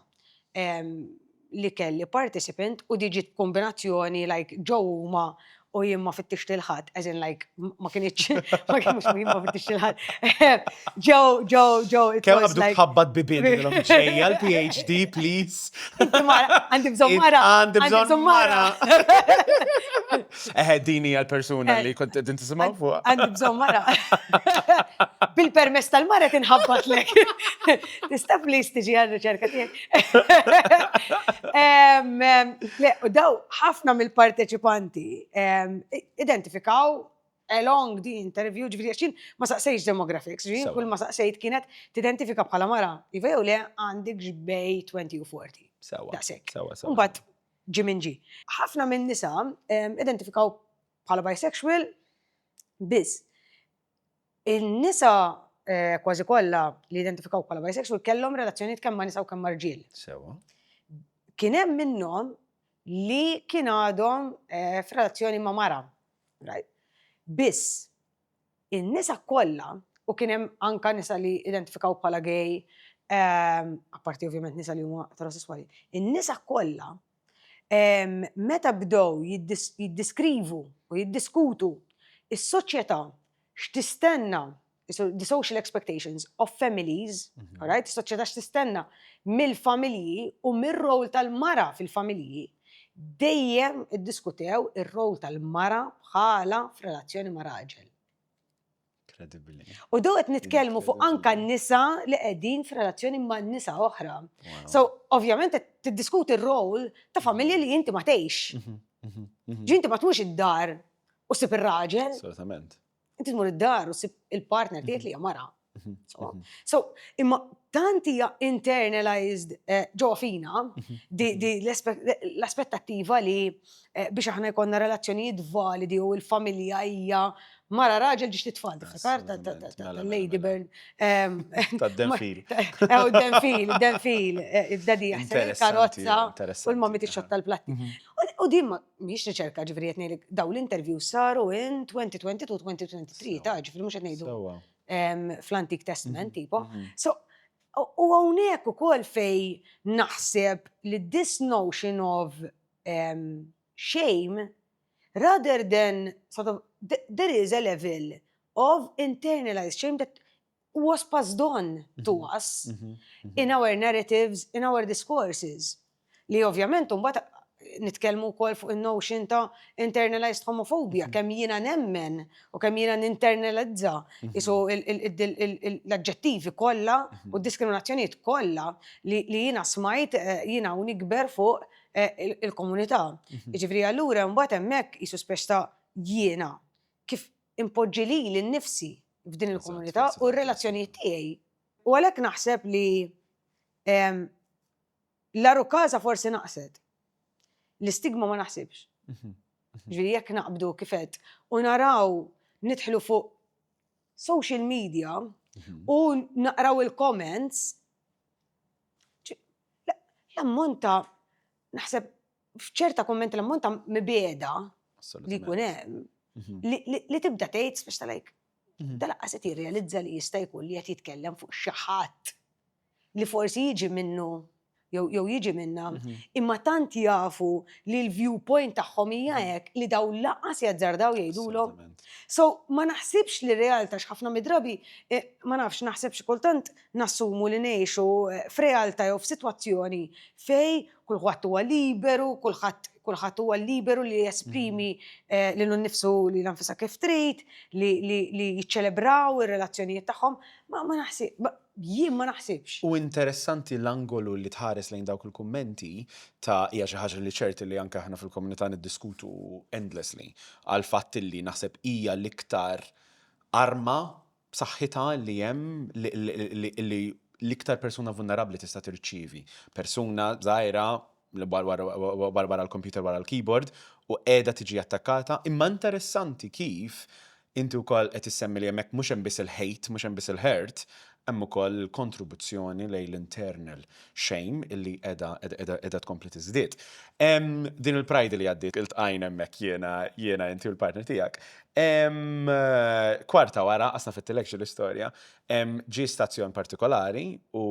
li kelli participant u di ġiet b'kombinazzjoni like ġew huma u jien ma fittixt lil ħadd, as in like ma kinitx ma kienx jien ma fittixt lil ħadd. Ġew ġew ġew it Kemm was qabdu like tħabbat bibien tgħidilhom ġejja l-PhD please. Inti mara, għandi bżonn mara. Għandi bżonn mara. Eħe, din hija l-persuna li kont qegħdin tisimgħu fuq. Għandi bżonn mara. Bil-permess tal-mara tinħabbatlek. Tista' please tiġi għal-riċerka tiegħek. Le, u daw ħafna mill-parteċipanti identifikaw along the interview, ġifieri għax jien ma saqsejtx demographics, ġifieri kull ma saqsejt kienet tidentifika bħala mara, iva jew le għandek bej 20 u 40. Sewa. Daqshekk. Sewa, sewa. Mbagħad ġi minn ġi. Ħafna minn nisa identifikaw bħala bisexual biss. In-nisa eh, kważi kollha li identifikaw bħala bisexual kellhom relazzjonijiet kemm ma' nisa u kemm ma' rġiel. Sewa. Kien hemm minnhom li kien għadhom eh, f'relazzjoni ma' mara. Right? Biss, in-nisa kollha, u kien hemm anka nisa li identifikaw bħala gay, ehm, apparti ovvjament nisa li huma eterosessuali, in-nisa kollha ehm, meta bdew jiddiskrivu u jiddiskutu is-soċjetà x'tistenna the social expectations of families, mm -hmm. right? Is-soċjetà x'tistenna mill-familji u mir-rol tal-mara fil-familji, dejjem iddiskutew ir-rol tal-mara bħala f'relazzjoni ma' raġel. Incredibly. U daw qed nitkellmu fuq anka n-nisa li qegħdin f'relazzjoni ma' nisa oħra. So, ovvjament qed tiddiskuti r-rol ta' familja li inti ma tgħix. Mhm, mhm, mhm. Ġi inti ma tmurx id-dar u sib ir-raġel. Assolutament. Inti tmur id-dar u sib il-partner tiegħek li hija mara. So, imma tant hija internalized eh, ġo fina di l-aspettattiva li eh, biex aħna jkollna relazzjonijiet validi u l-familja hija mara raġel ġiex titfal, tiftakar ta' Lady Bird. Ehm, ta' Denfil. Eh, u Denfil, Denfil, id-dadi jaħseb il-karozza u l-mami tixxotta l-platti. Mhm. U din mhix riċerka ġifieri qed ngħidlek dawn l-interviews saru in 2022 2023 ta' ġifieri mhux qed ngħidu fl-Antik Testament mhm, tipo. Mhm. So u hawnhekk ukoll fej naħseb li this notion of um, shame rather than sort of there is a level of internalized shame that was passed on to mhm. us mhm, mhm. in our narratives, in our discourses. Li ovvjament mbagħad nitkellmu wkoll fuq in-notion ta' internalized homophobia, kemm jiena nemmen u kemm jiena ninternalizza isu l-aġġettivi kollha u d-diskriminazzjonijiet kollha li jiena smajt eh, jiena u nikber fuq eh, il-komunità. Jiġifieri allura mbagħad hemmhekk isu speċ ta' jiena kif impoġġi lili nnifsi f'din il-komunità u r-relazzjonijiet tiegħi. U għalhekk naħseb li ehm, l-arukaza forsi naqset. L-istigma ma naħsibx. Mhm, mhm. Ġifieri jekk naqbdu kifet u naraw nidħlu fuq social media mhm. u naqraw il-comments, l-ammont ta' naħseb f'ċerta kummenti l-ammont ta' mibegħda li jkun hemm mhm. li tibda tgħid speċi ta' like mhm. da laqqas qed jirrealizza li jista' jkun li qed jitkellem fuq xi ħadd li forsi jiġi minnu jew jiġi minna, mhm. imma tant jafu li l-viewpoint tagħhom hija hekk li daw laqas jazzardaw jgħidulhom. So ma naħsibx li realtà x'ħafna midrabi eh, ma nafx naħseb xi kultant nassumu li ngħixu eh, f'realtà jew f'sitwazzjoni fej kulħadd huwa liberu, kulħadd kulħadd huwa liberu li jesprimi eh, lilu nnifsu li nfisha kif trid, li, li, li jiċċelebraw ir-relazzjonijiet tagħhom, ma, ma naħsib, jien ma naħsibx. U interessanti l-angolu li tħares lejn dawk il-kummenti ta' hija xi ħaġa li ċerti li anke aħna fil-komunità niddiskutu endlessly għal fatt li naħseb hija l-iktar arma b'saħħitha li hemm li l-iktar persuna vulnerabbli tista' tirċievi. Persuna żgħira wara l-computer wara l-keyboard u qiegħda tiġi attakkata, imma interessanti kif inti wkoll qed issemmi li hemmhekk mhux hemm biss il-hate, mhux hemm biss il-hurt, hemm ukoll il-kontribuzzjoni lejn l-internal shame illi qiegħda qiegħda tkompli tiżdied. Din il-Pride li għaddiet iltqajna hemmhekk jiena jiena inti u l-partner tiegħek. Kwarta wara, qas naf għedtilekx l-istorja, ġie stazzjon partikolari u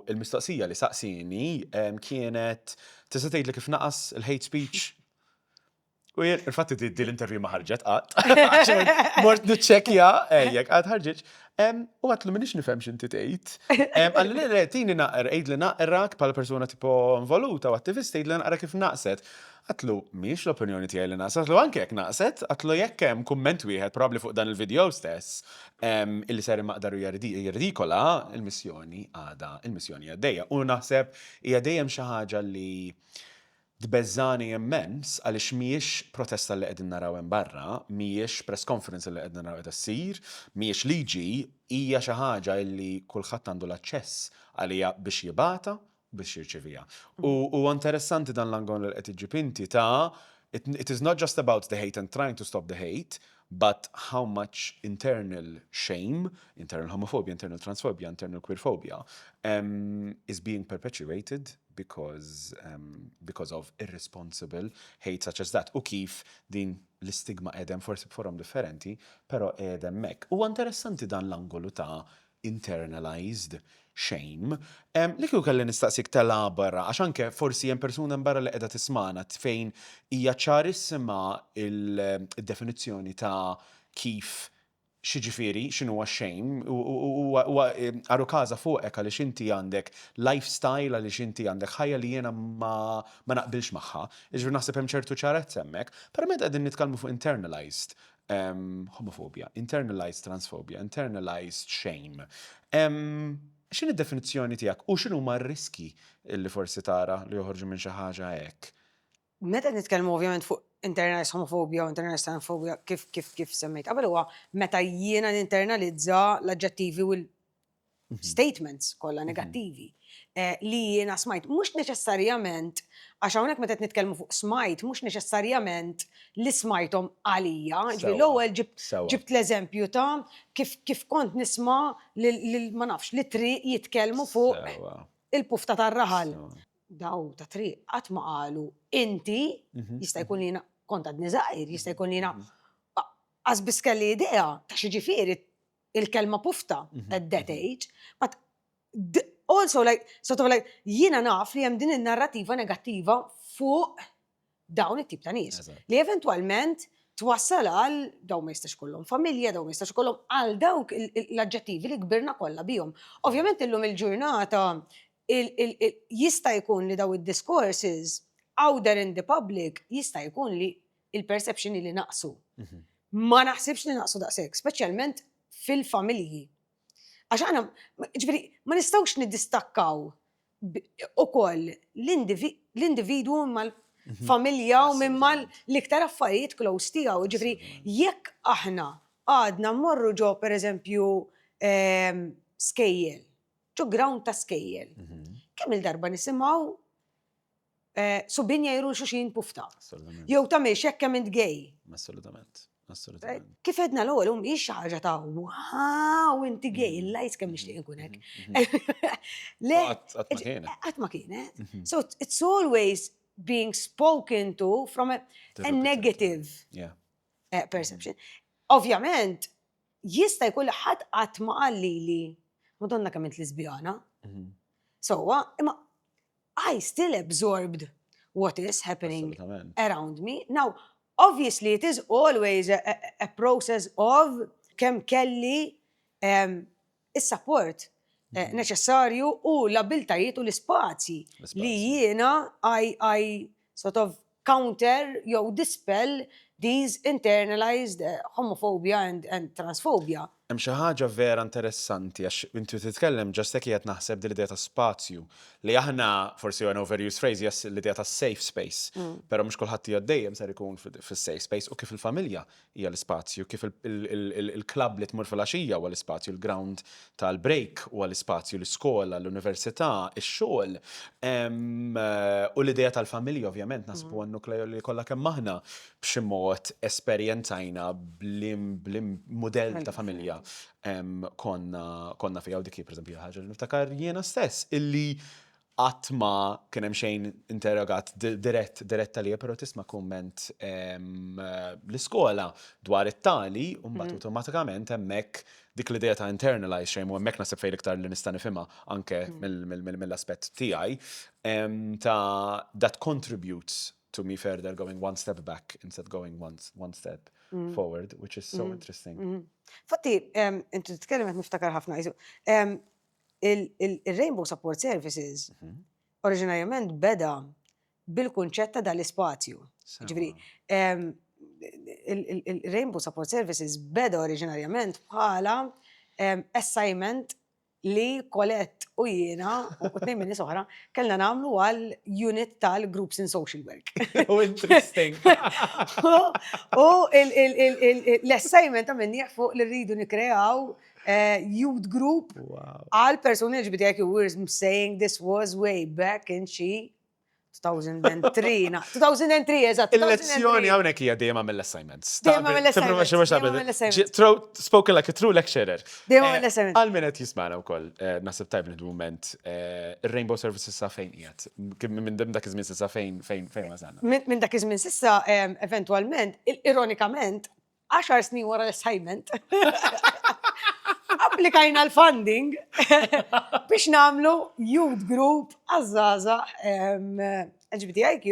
l-mistoqsija li saqsieni kienet tista' tgħidli kif naqas il-hate speech? U jien, infatti di l-interview ma ħarġet qatt. Mort niċċekkja, eh, jekk qatt ħarġitx. U għedtlu m'iniex nifhem x'inti tgħid. Qalli le, le, tini naqra, għidli naqra bħala persuna tipo involuta u attivista, għidli naqra kif naqset. Għedtlu, mhijiex l-opinjoni tiegħi li naqset, għedtlu anke jekk naqset, għedtlu jekk hemm kumment wieħed probabbli fuq dan il-video stess illi ser imaqdar u jirridikola, il-missjoni għadha, il-missjoni għaddejja. U naħseb hija dejjem xi ħaġa li Tbeżżagħni immens għaliex mhijiex protesta li qegħdin naraw hemm barra, mhijiex press conference li qegħdin naraw qiegħda ssir, mhijiex liġi, hija xi ħaġa illi kulħadd għandu l-aċċess għaliha biex jibgħatha u biex jirċiviha. U huwa interessanti dan l-angolu li qed iġġib inti ta' it is not just about the hate and trying to stop the hate, but how much internal shame, internal homophobia, internal transphobia, internal queerphobia is being perpetuated because because of irresponsible hate such as that u kif din l-istigma qiegħda hemm forsi b'forom differenti, però qiegħda hemmhekk. Huwa interessanti dan l-angolu ta' internalized shame. Li kieku kelli nistaqsik telabora, għax anke forsi hemm persuna hemm barra li qiegħda tismagħna fejn hija ċarissima il-definizzjoni ta' kif x'jiġifieri, x'inhuwa shame, huwa għarukaża fuqek għaliex inti għandek lifestyle, għaliex inti għandek ħajja li jiena ma naqbilx magħha. Jiġifieri naħseb hemm ċertu ċarezza hemmhekk. Però meta qegħdin nitkellmu fuq internalized homophobia, internalized transphobia, internalized shame, x'inhi d-definizzjoni tiegħek u x'inhuma r-riskji li forsi tara li joħorġu minn xi ħaġa hekk? Meta qed nitkellmu ovvjament fuq internalized homophobia u internalized transphobia kif kif kif semmejt qabel huwa meta jiena ninternalizza l-aġġettivi u l-statements kollha negattivi li jiena smajt. Mhux neċessarjament għax hawnhekk meta qed nitkellmu fuq smajt mhux neċessarjament li smajthom għalija. Ġifieri l-ewwel ġibt l-eżempju ta' kif kif kont nisma' lil ma nafx li triq jitkellmu fuq il-pufta tar-raħal. Daw ta' triq qatt ma qalu inti, jista' jkun li jiena kont għadni żgħir, jista' jkun li jiena qas biss kelli idea ta' xi ġifieri il-kelma pufta at that age, but also like, sort of like, jiena naf li hemm din in-narrativa negattiva fuq dawn it-tip ta' nies. Li eventwalment twassal għal daw ma jistax kollhom familja, daw ma jistax kollhom għal dawk l-aġġettivi li kbirna kollha bihom. Ovvjament illum il-ġurnata jista' jkun li daw id-discourses out there in the public jista' jkun li il-perception li naqsu. Ma naħsibx li naqsu daqshekk, speċjalment fil-familji. Għax aħna, ġifieri, ma nistgħux niddistakkaw ukoll l-individwu mal-familja u minn mal l-iktar affarijiet close tiegħu. Ġifieri, jekk aħna għadna mmorru ġo pereżempju skejjel, ġo ground ta' skejjel, kemm il-darba nisimgħu subien jgħiru xulxin pufta. Jew ta' miex jekk kemm int gay. Assolutament. Assolutament. Kif edna l-ewwel hum xi ħaġa ta' wow inti gay, il-lajs kemm nixtieq inkun hekk. Le, Qatt ma kienet. Qatt ma kienet. So it's always being spoken to from a negative perception. Ovvjament, jista' jkun li ħadd qatt ma qal lili, Madonna kemm int lesbjana. Sewwa, imma I still absorbed what is happening around me. Now, obviously it is always a process of kemm kelli is-support neċessarju u l-abiltajiet u l-ispazji li jiena I sort of counter jew dispel these internalized homophobia and transphobia. Hemm xi ħaġa vera interessanti għax inti titkellem just hekk qiegħed naħseb din l-idea ta' spazju li aħna forsi an overused phrase hija l-idea ta' safe space, però mhux kulħadd hija dejjem ser ikun fis-safe space u kif il-familja hija l-ispazju, kif il-klabb li tmur filgħaxija huwa l-ispazju, il-ground tal-break huwa l-ispazju, l-iskola, l-università, ix-xogħol. U l-idea tal-familja ovvjament naħseb huwa n-nukleu li kollha kemm aħna b'xi mod esperjenzajna blim mudell ta' familja konna fiha u dik hi pereżempju ħaġa li niftakar jiena stess illi qatt ma kien hemm xejn interrogat dirett dirett għalija, però tisma' kumment l-iskola dwar it-tali u mbagħad awtomatikament hemmhekk dik l-idea ta' internalized shame u hemmhekk naħseb fejn iktar li nista' nifhimha anke mill-aspett tiegħi ta' that contributes. to me further going one step back instead going one, one step forward, which is so interesting. Fatti, inti titkellem qed niftakar ħafna jisu. Il-Rainbow Support Services oriġinarjament beda bil-kunċett ta' dal-ispazju. Ġifieri, il-Rainbow Support Services beda oriġinarjament bħala assignment li Colette u jiena u tnejn minn nies oħra kellna nagħmlu għal unit tal-Groups in Social Work. Oh, interesting. U l-assignment għamilnieh fuq li rridu nikreaw youth group għal persuni LGBTIQ. We're saying this was way back in xi 2003, 2003, eżatt. Il-lezzjoni hawnhekk hija dejjem mill-assignments. Dejjem mill-assignments. Spoken like a true lecturer. Dejjem mill-assignments. Għal min qed jismagħna wkoll, naħseb tajb nieħdu mument, ir-Rainbow Services sa fejn qiegħed? Minn dak iż-żmien s'issa fejn fejn fejn wasalna? Minn dak iż-żmien s'issa, eventwalment, ironikament, 10 snin wara l-assignment, applikajna l-funding biex nagħmlu youth group għaż-żgħażagħ LGBTIQ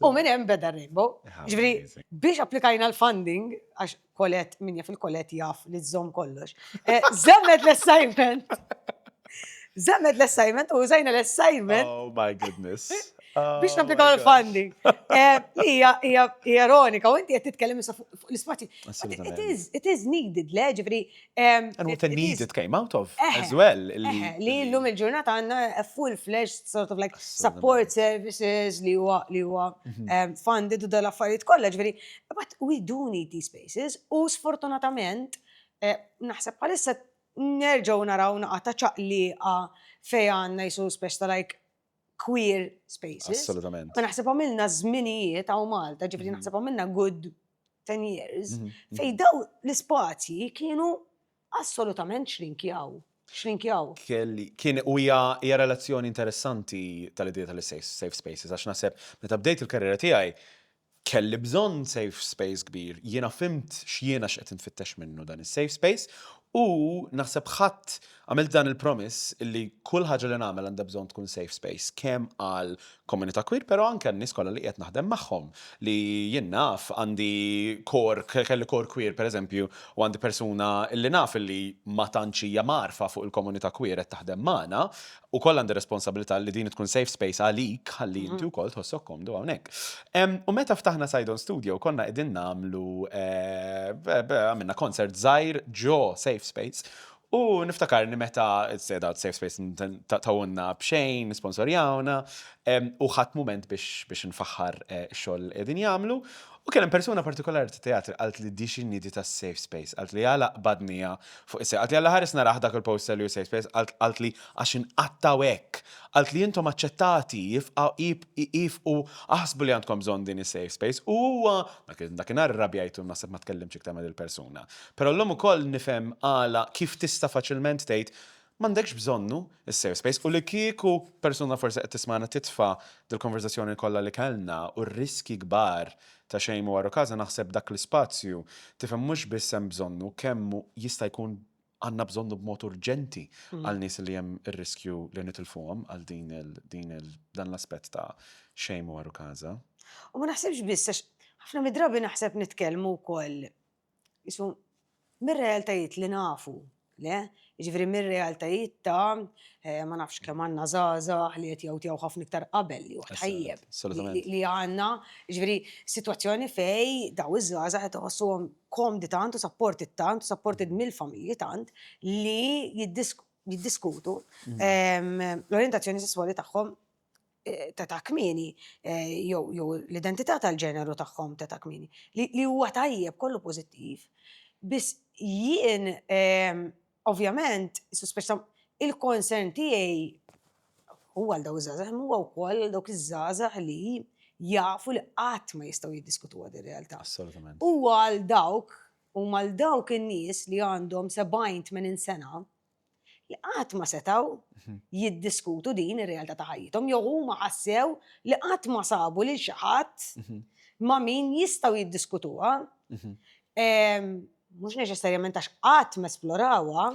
u minn hemm beda Rainbow. Ġifieri biex applikajna l-funding, għax Colette, min jaf il-Colette jaf li żżomm kollox, żammet l-assignment. Żammet l-assignment u użajna l-assignment. Oh my goodness. Biex napplikaw l-funding. Li hija ironika u inti qed titkellem issa fuq l-ispazji. It is, it is needed, le, ġifieri. And what a need it came out of as well. Li llum il-ġurnata għandna a full-fledged sort of like support services li huwa li huwa funded u dal-affarijiet kollha, ġifieri. But we do need these spaces u sfortunatament naħseb bħalissa nerġgħu naraw naqa' ta' ċaqliqa fejn għandna jisu speċi ta' like queer spaces. Assolutament. Ma naħseb għamilna żminijiet hawn Malta, ġifieri naħseb għamilna good 10 years, fejn daw l-ispazji kienu assolutament xrinkjaw. Xrinkjaw. Kelli, kien u hija hija relazzjoni interessanti tal-idea tal-safe spaces, għax naħseb meta bdejt il-karriera tiegħi kelli bżonn safe space kbir, jiena fhimt x'jiena x'qed infittex minnu dan is-safe space u naħseb ħadd għamilt dan il-promise illi kull ħaġa li nagħmel għandha bżonn tkun safe space kemm għal komunità queer però anke għan-nies kollha li qiegħed naħdem magħhom li jien naf għandi kor kelli kor queer pereżempju u għandi persuna illi naf illi ma tantx hija mgħarrfa fuq il-komunità queer qed taħdem magħna. Ukoll għandi responsabilità li din tkun safe space għalik ħalli inti wkoll tħossok komdu hawnhekk. U meta ftaħna Sidon Studio konna qegħdin nagħmlu għamilna concert żgħir ġo safe space u niftakarni meta safe space tawulna b'xejn, sponsorjawna u ħadt mument biex nfaħħar ix-xogħol li qegħdin jagħmlu. U kien hemm persuna partikolari ta' teatri qalt li di x'inhi ta' safe space, qalt li għala qbadniha fuq is qalt li Alla ħares narah dak il-poster li hu safe space, qalt li għax inqattgħu hekk, qalt li intom aċċettati, ifqu aħsbu li għandkom bżonn din is-safe space u huwa dakinhar irrabjajt u naħseb ma tkellimtx iktar ma' dil-persuna. Però llum ukoll nifhem għala kif tista' faċilment tgħid m'għandekx bżonnu s-safe space u li kieku persuna forsi qed tismagħna titfa' dil-konverżazzjoni kollha li kellna u r-riskji kbar ta' shame u għarukaża naħseb dak l-ispazju tifhem mhux biss hemm bżonnu kemm jista' jkun għandna bżonnu b'mod urġenti għal nies li hemm ir-riskju li nitilfuhom għal din il din il dan l-aspett ta' shame u għarukaża. U ma naħsibx biss għax ħafna mid-drabi naħseb nitkellmu wkoll Isu, mir-realtajiet li nafu, le? Jiġifieri mir-realtajiet ta' eh, ma nafx kemm għandna żgħażagħ li qed jawtjaw ħafna iktar qabel li huwa tajjeb. Li għandna, jiġifieri sitwazzjoni fej daw iż-żgħażagħ qed iħossuhom komdi tant u supported tant u supported mill-familji tant li jiddiskutu ehm, l-orjentazzjoni sesswali tagħhom ta' ta' kmieni jew jew l-identità tal-ġeneru tagħhom ta' ta' kmieni li huwa tajjeb kollu pożittiv. Biss jien ovvjament suspeċta il-concern tiegħi huwa għal dawk iż-żgħażagħ imma huwa wkoll għal dawk iż-żgħażagħ li jafu li qatt ma jistgħu jiddiskutuha din ir-realtà. Assolutament. Huwa għal dawk huma għal dawk in-nies li għandhom 70, 80 sena li qatt ma setgħu jiddiskutu din ir-realtà ta' ħajjithom jew huma ħassew li qatt ma sabu lil xi ħadd ma' min jistgħu jiddiskutuha. Mhux neċessarjament għax qatt ma esplorawha,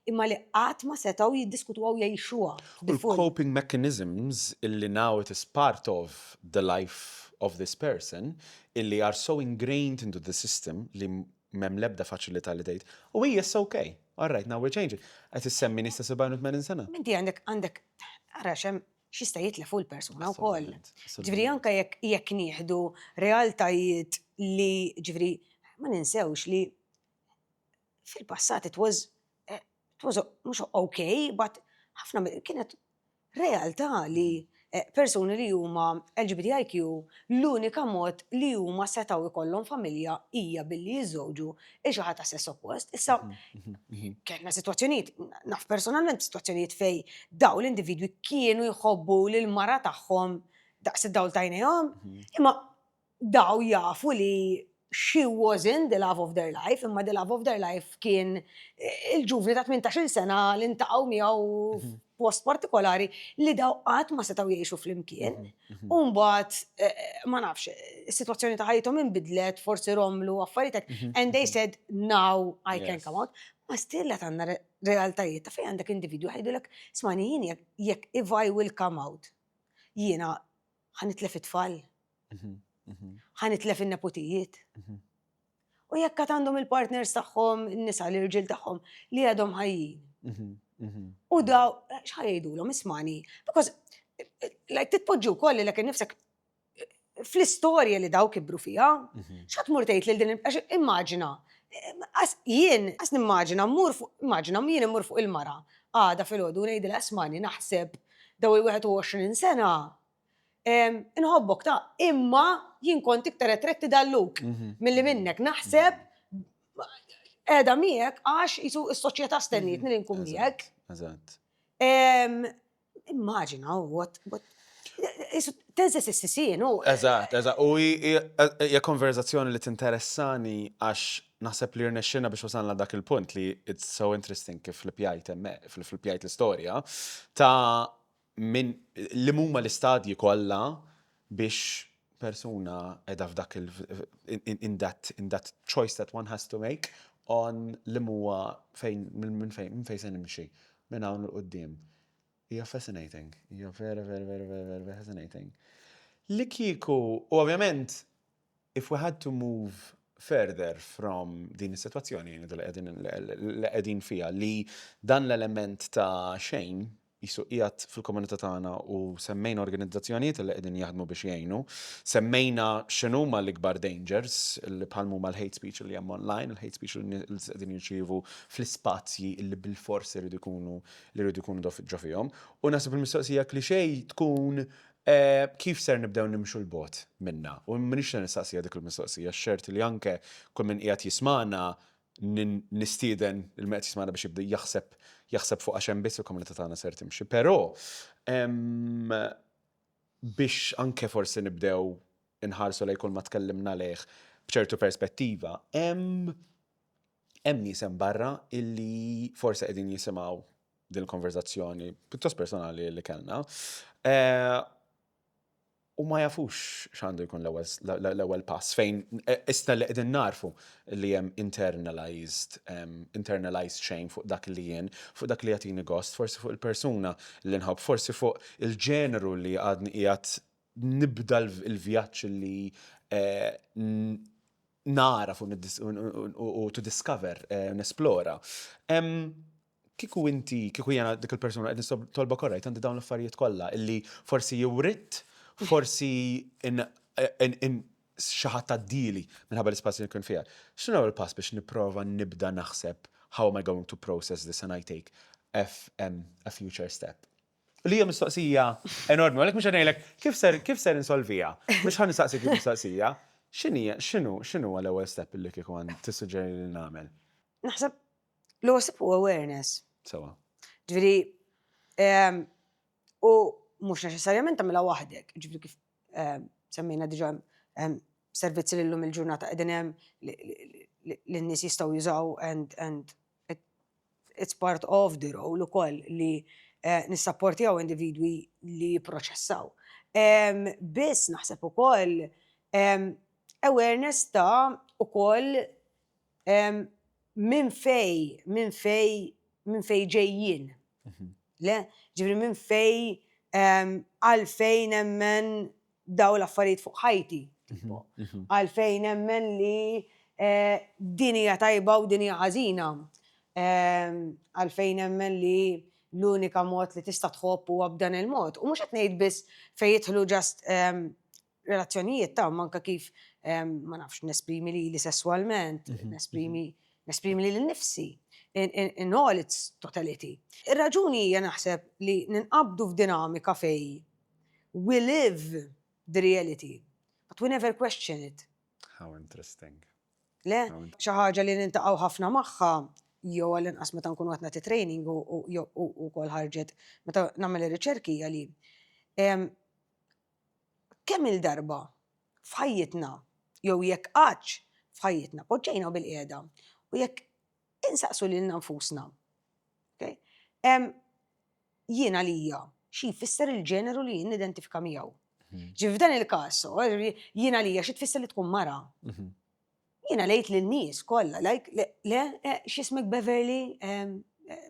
imma li qatt ma setgħu jiddiskutuha u jgħixuha. U l-coping mechanisms illi now it is part of the life. of this person illi are so ingrained into the system li m'hemm l-ebda faċilità li tgħid, u hija issa ok, all right, now we're changing. Qed issemmi nies ta' 70 u 80 sena. Inti għandek għandek ara x'hemm x'jista' jitlef hu l-persuna wkoll. Ġifieri anke jekk jekk nieħdu realtajiet li ġifieri ma ninsewx li fil-passat it was it was mhux okay, but ħafna kienet realtà li eh, persuni li huma LGBTIQ l-unika mod li huma setgħu jkollhom familja hija billi jiżżewġu il xi ħadd ta' sess oppost. Issa mhm, mhm, mhm. kellna sitwazzjonijiet, naf personalment sitwazzjonijiet fej daw l-individwi kienu jħobbu lil mara tagħhom daqs id-dawl tajnejhom, imma daw jafu li she wasn't the love of their life, imma the love of their life kien eh, il-ġuvni ta' 18 sena li ntaqgħu miegħu mhm. post partikolari li daw qatt ma setgħu jgħixu flimkien. Mhm, mhm. U mbagħad eh, eh, ma nafx, is-sitwazzjoni ta' ħajthom inbidlet, forsi romlu affarijiet and they said now I can come out. Ma still qed għandna realtajiet ta' fejn għandek individwu ħajdulek smani jien jekk if I will come out jiena ħanitlef it-tfal. Ħa nitlef in-neputijiet. U jekk għad għandhom il-partners tagħhom, in-nisa l-irġiel tagħhom li għadhom ħajjin. U daw, x'ħa jgħidulhom ismani? Because like titpoġġi wkoll lilek innifsek fl-istorja li daw kibru fiha, x'ħa tmur tgħid lil din għax immaġina, jien qas nimmaġina mmur fuq, immaġina jien immur fuq il-mara għada filgħodu ngħidilha ismani naħseb daw il-21 sena Inħobbok ta' imma jien kont iktar attratti dalluk mhm. milli minnek. Naħseb qiegħda miegħek għax jisu s-soċjetà stennietni li nkun miegħek. Eżatt. Immaġina, what, what, tenses s-sisien, u. Eżatt, eżatt. U hija konverzazzjoni li tinteressani għax naħseb li rnexxina biex wasalna dak il-punt li it's so interesting kif l-pjajt fil-pjajt l-istorja ta' minn li huma l-istadji kollha biex persuna qiegħda f'dak il in that in that choice that one has to make on li huwa fejn minn fejn minn fejn se nimxi minn hawn 'il quddiem. Hija fascinating, hija vera vera vera vera vera fascinating. Li kieku, u ovvjament if we had to move further from din is-sitwazzjoni li qegħdin fiha li dan l-element ta' shame qisu qiegħed fil-komunità tagħna u semmejna organizzazzjonijiet li qegħdin jaħdmu biex jgħinu, semmejna x'inhuma l-ikbar dangers li bħal huma l-hate speech li hemm online, il-hate speech li qegħdin jirċievu fl-ispazji li bilfors iridu jkunu li jridu jkunu ġo fihom. U naħseb il-mistoqsija cliché tkun Kif ser nibdew nimxu 'l bogħod minnha? U m'iniex se nistaqsiha dik il-mistoqsija, xert li anke kull min qiegħed jismagħna nistieden lil min qed jismagħna biex jibda jaħseb jaħseb fuq għax hemm biss il-komunità tagħna ser timxi. Però biex anke forsi nibdew inħarsu lejn kull ma tkellimna lejh b'ċertu perspettiva, hemm hemm nies hemm barra illi forsi qegħdin jisimgħu din il-konverzazzjoni pjuttost personali li kellna. Eh, u ma jafux x'għandu jkun l-ewwel pass fejn eh, issa li qegħdin narfu li hemm internalized internalized shame fuq dak li jien, fuq dak li jagħtini gost, forsi fuq il-persuna li nħobb, forsi fuq il-ġeneru li għadni qiegħed nibda l-vjaġġ li eh, naraf u to discover, nesplora. Kieku inti, kieku jiena dik il-persuna qed nitolbok alright għandi dawn l-affarijiet kollha illi forsi jewritt, forsi xi ħadd għaddieli minħabba l-ispazju li nkun fiha. X'inhu l-ewwel pass biex nipprova nibda naħseb how am I going to process this and I take a future step? Li hija mistoqsija enormi, għalhekk mhux qed ngħidlek kif ser kif ser insolviha. Mhux ħa nistaqsik il-mistoqsija. X'inhi x'inhu x'inhu l-ewwel step li kieku għand tissuġġeri li nagħmel? Naħseb l-ewwel step huwa awareness. Sewa. Ġifieri u mhux neċessarjament tagħmilha waħdek, ġifieri kif semmejna diġà servizzi li llum il-ġurnata qegħdin hemm li n-nies jistgħu jużaw and and it's part of the role ukoll li eh, nissapportjaw individwi li jipproċessaw. Biss naħseb ukoll awareness ta' ukoll minn fej, minn fej, minn fej ġejjin. Mhm. Le, ġifri minn fej għalfejn nemmen daw l-affarijiet fuq ħajti. Tipo, għalfejn nemmen li din hija tajba u din hija ħażina. Għalfejn nemmen li l-unika mod li tista' tħobb huwa b'dan il-mod. U mhux qed ngħid biss fejn jidħlu just relazzjonijiet ta' manka kif ma nafx nesprimi lili sesswalment, nesprimi nesprimi lili nnifsi in all its totality. Ir-raġuni hija naħseb li ninqabdu f'dinamika fejn we live the reality, but we never question it. How interesting. Le, xi ħaġa li niltaqgħu ħafna magħha jew għall-inqas meta nkunu qed nagħti training u wkoll ħarġet meta nagħmel ir-riċerki hija li kemm-il darba f'ħajjitna jew jekk qattx f'ħajjitna poġġejna bilqiegħda u jekk insaqsu lilna nfusna, okay? Jien għalija xi jfisser il-ġeneru li jien nidentifika miegħu. Ġifieri f'dan il-każ, jien għalija xi tfisser li tkun mara. Jiena lejt lin-nies kollha, like, le, x'ismek Beverly,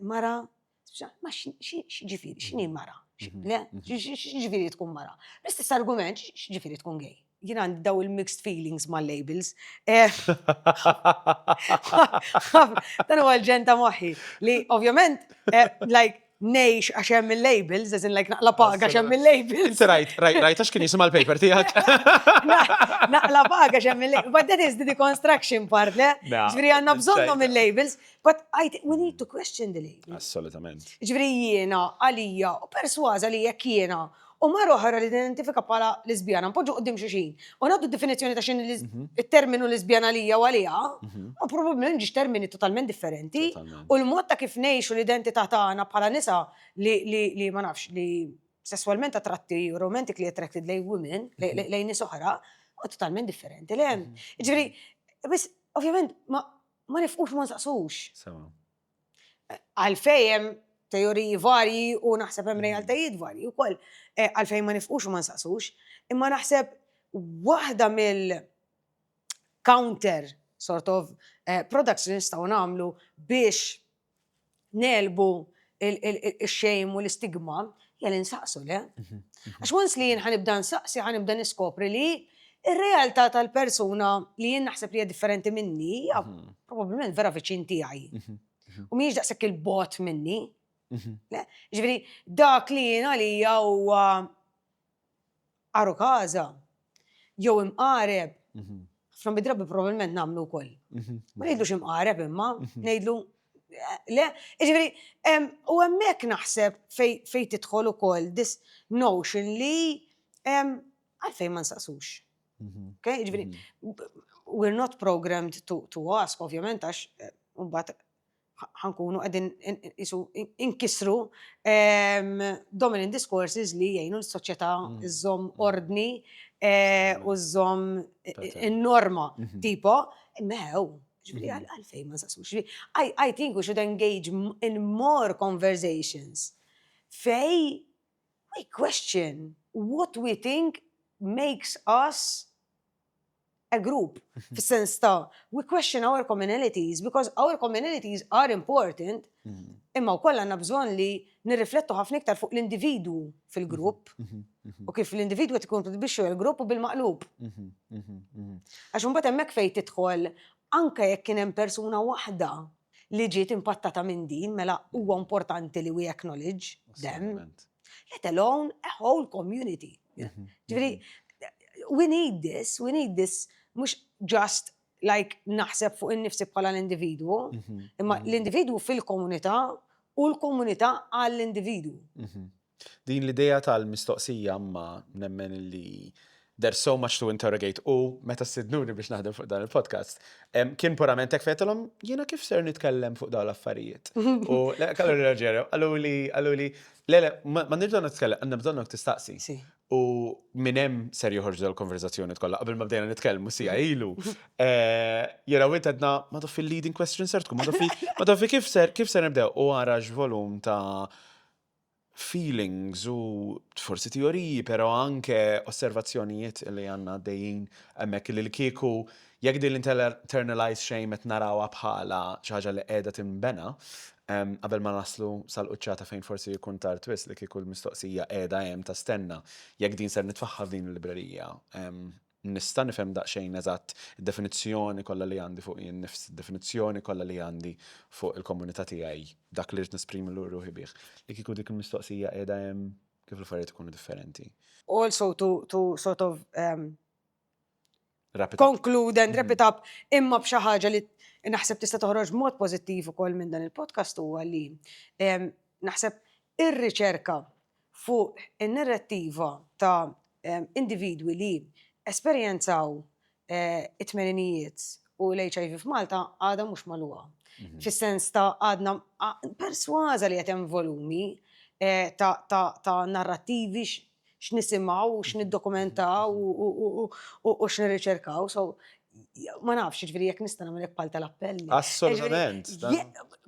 mara, ma x'ġifieri, x'inhi mara? Le, x'ġifieri tkun mara? L-istess argument, x'ġifieri tkun gay? Jien għandi daw il-mixed feelings mal-labels. Dan huwa l-ġenn ta' moħħi li ovvjament, like, ngħix għax hemm il-labels, as in like naqla paga għax hemm il-labels. Inti rajt, rajt, rajt għax kien jisimha l-paper tiegħek. Naqla paga għax hemm il-labels. But that is the deconstruction part, le? Ġifieri għandna bżonnhom il-labels, but I think we need to question the labels. Assolutament. Ġifieri jiena għalija u persważa li jekk jiena u mara oħra li tidentifika bħala lesbjana npoġġu quddiem xulxin u nagħtu definizzjoni ta' x'inhi it-terminu lesbjana għalija u għaliha, u probabbilment ġiex termini totalment differenti. U l-mod ta' kif ngħixu l-identità tagħna bħala nisa li li li ma nafx li sesswalment attratti u romantically attracted lejn women, lejn nies oħra, huwa totalment differenti. Le, ġifieri, biss ovvjament ma ma nifqux ma nsaqsux. Sewa. Għalfejn hemm teoriji varji u naħseb hemm realtajiet varji wkoll għalfejn ma nifqux u ma nsaqsux, imma naħseb waħda mill counter sort of products li nistgħu nagħmlu biex negħlbu il-shame u l-istigma hija li nsaqsu, le? Għax once li jien ħa nibda nsaqsi ħa nibda niskopri li ir-realtà tal-persuna li jien naħseb li hija differenti minni hija probabbilment vera viċin tiegħi. U mhijiex daqshekk il-bogħod minni. Le? Ġifieri dak li jien għalija huwa għarukaża jew imqareb, ħafna mid-drabi probabbilment nagħmlu wkoll. Ma ngħidlux imqareb imma ngħidlu le, ġifieri u hemmhekk naħseb fejn tidħol ukoll this notion li għalfejn ma nsaqsux. Okay? Ġifieri, we're not programmed to ask, ovvjament, għax mbagħad ħa nkunu qegħdin isu inkisru dominant discourses li jgħinu l-soċjetà iżżomm ordni u żżomm in-norma tipo, imma ġifieri għalfejn ma nsaqsux. I think we should engage in more conversations fejn we question what we think makes us a group. Fis-sens ta' we question our commonalities because our commonalities are important, imma wkoll għandna bżonn li nirriflettu ħafna iktar fuq l-individwu fil-grupp u kif l-individwu qed ikkontribwixxu għall-grupp u bil-maqlub. Għax imbagħad hemmhekk fejn tidħol anke jekk kien hemm persuna waħda li ġiet impattata minn din, mela huwa importanti li we acknowledge them. Let alone a whole community. Ġifieri, we need this, we need this, mhux just like naħseb fuq innifsi bħala l-individwu, imma l-individwu fil-komunità u l-komunità għall-individwu. Din l-idea tal-mistoqsija ma nemmen li there's so much to interrogate u meta stednuni biex naħdem fuq dan il-podcast, kien purament hekk fejn jiena kif ser nitkellem fuq dawn l-affarijiet. U kallu li reġeru, għallu li, le, le, ma nirdu nitkellem, għandna bżonnok tistaqsi. U minn hemm ser joħorġu dal-konverzazzjoni kollha qabel ma bdejna nitkellmu siegħa ilu. Jiena u għedna ma taf il-leading question ser tkun, ma taffi kif ser nibdew u għara volum ta' feelings u forsi teoriji, pero anke osservazzjonijiet li għandna għaddejjin hemmhekk li l-kieku jekk din l-internalized shame qed narawha bħala xi ħaġa li qiegħda tinbena. Qabel ma naslu sal-quċċata fejn forsi jkun tard wisq li kieku l-mistoqsija qiegħda hemm ta' stenna jekk din ser nitfagħha f'din il-librerija. Nista' nifhem daqsxejn eżatt id-definizzjoni kollha li għandi fuq jien nnifsi, id-definizzjoni kollha li għandi fuq il-komunità tiegħi, dak li rrid nesprimi ruħi bih. Li kieku dik il-mistoqsija qiegħda hemm kif l-affarijiet ikunu differenti. Also to sort of conclude and wrap it up imma b'xi ħaġa li naħseb tista' toħroġ b'mod pożittiv ukoll minn dan il-podcast huwa li naħseb ir-riċerka fuq in-narrattiva ta' individwi li esperjenzaw it-tmeninijiet u l-HIV f'Malta għadha mhux magħluqa. Fis-sens ta' għadna persważa li qed hemm volumi ta' narrattivi x'nisimgħu u x'niddokumentaw u x'nirriċerkaw. So, ma nafx, ġifieri jekk nista' nagħmel bħal tal-appelli. Assolutament.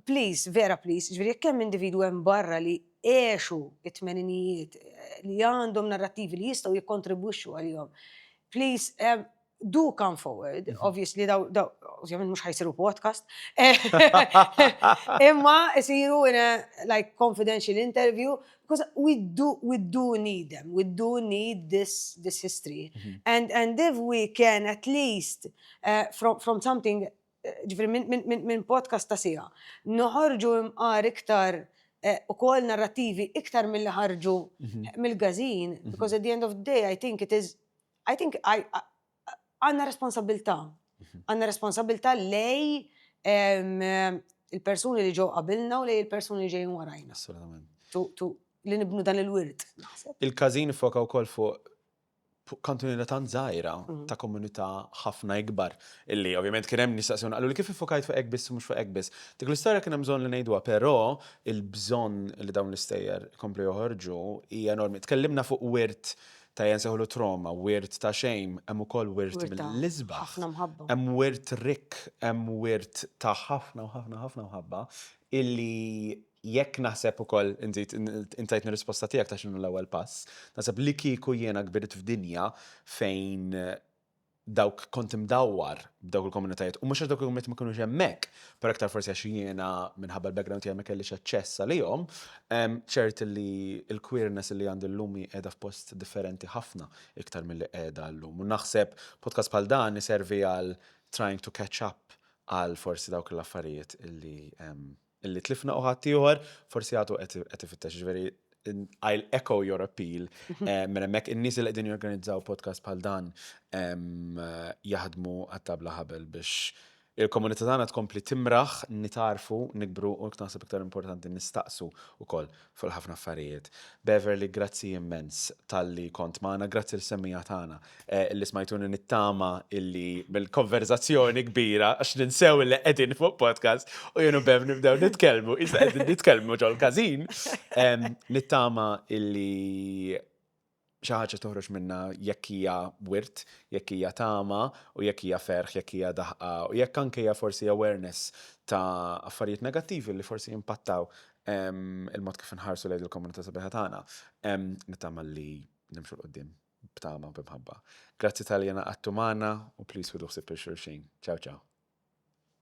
Please, vera please, ġifieri jekk hemm individwu hemm barra li għexu it-tmeninijiet, li għandhom narrattivi li jistgħu jikkontribwixxu għalihom. Please, do come forward. Obviously, daw, daw, ovvjament mhux ħa jsiru podcast. Imma jsiru in a like confidential interview because we do need them. We do need this history. And if we can at least from something, ġifieri minn podcast ta' siegħa, noħorġu imqar iktar u kol narrativi iktar mill-li ħarġu mill-każin, because at the end of the day, I think it is, I think I, għandna responsabbiltà. Għandna responsabbiltà lejn il-persuni li ġew qabilna u lejn il-persuni li ġejjin warajna. Assolutament. To li nibnu dan il-wirt, naħseb. Il-każin foka wkoll fuq kantuniera tant żgħira ta' komunità ħafna ikbar. Illi ovvjament kien hemm nistaqsuna qalu li kif iffokajt fuq hekk biss u mhux fuq hekk biss. Dik l-istorja kien hemm bżonn li ngħiduha, però il-bżonn li dawn l-istejjer ikomplu joħorġu hija enormi. Tkellimna fuq wirt ta' jensejħulu trauma, wirt ta' shame, hemm ukoll wirt Wirt ta' mill-isbaħ. ħafna mħabba. Hemm wirt rik, hemm wirt ta' ħafna u ħafna ħafna mħabba illi jekk naħseb ukoll inti intajtni risposta tiegħek ta' x'inhu l-ewwel pass, naħseb li kieku jiena kbirt f'dinja fejn dawk kont imdawwar b'dawk il-komunitajiet u mhux għax dawk il-komunitajiet ma kinux hemmhekk, però iktar forsi għax jiena minħabba l-background tiegħi ma kellix aċċess għalihom, ċert li l-queerness li għandi llum hi qiegħda f'post differenti ħafna iktar milli qiegħda llum. U naħseb podcast bħal dan iservi għal trying to catch up għal forsi dawk l-affarijiet illi tlifna u ħaddieħor forsi għadu qed ifittex. Ġifieri I'll echo your appeal minn hemmhekk in-nies li qegħdin jorganizzaw podcast bħal dan jaħdmu għat-tabla ħabel biex il-komunità tagħna tkompli timraħ, nitgħarrfu, nikbru u naħseb iktar importanti nistaqsu wkoll fuq ħafna affarijiet. Beverly, grazzi immens talli kont magħna, grazzi lis-semmiegħa tagħna illi smajtuni. Nittama illi mill-konverzazzjoni kbira, għax ninsew illi qegħdin fuq podcast u jien u Bev nibdew nitkellmu, issa qegħdin nitkellmu ġol-każin. Nittama illi xi ħaġa toħroġ minna, jekk hija wirt, jekk hija tama u jekk hija ferħ, jekk hija daħqa u jekk anke hija forsi awareness ta' affarijiet negattivi li forsi jimpattaw il-mod kif nħarsu lejn il-komunità sabiħa tagħna. Nittama li nimxu 'l quddiem b'tama u b'imħabba. Grazzi talli għadtu magħna u please ħudu ħsieb lil xulxin. Ciao ciao.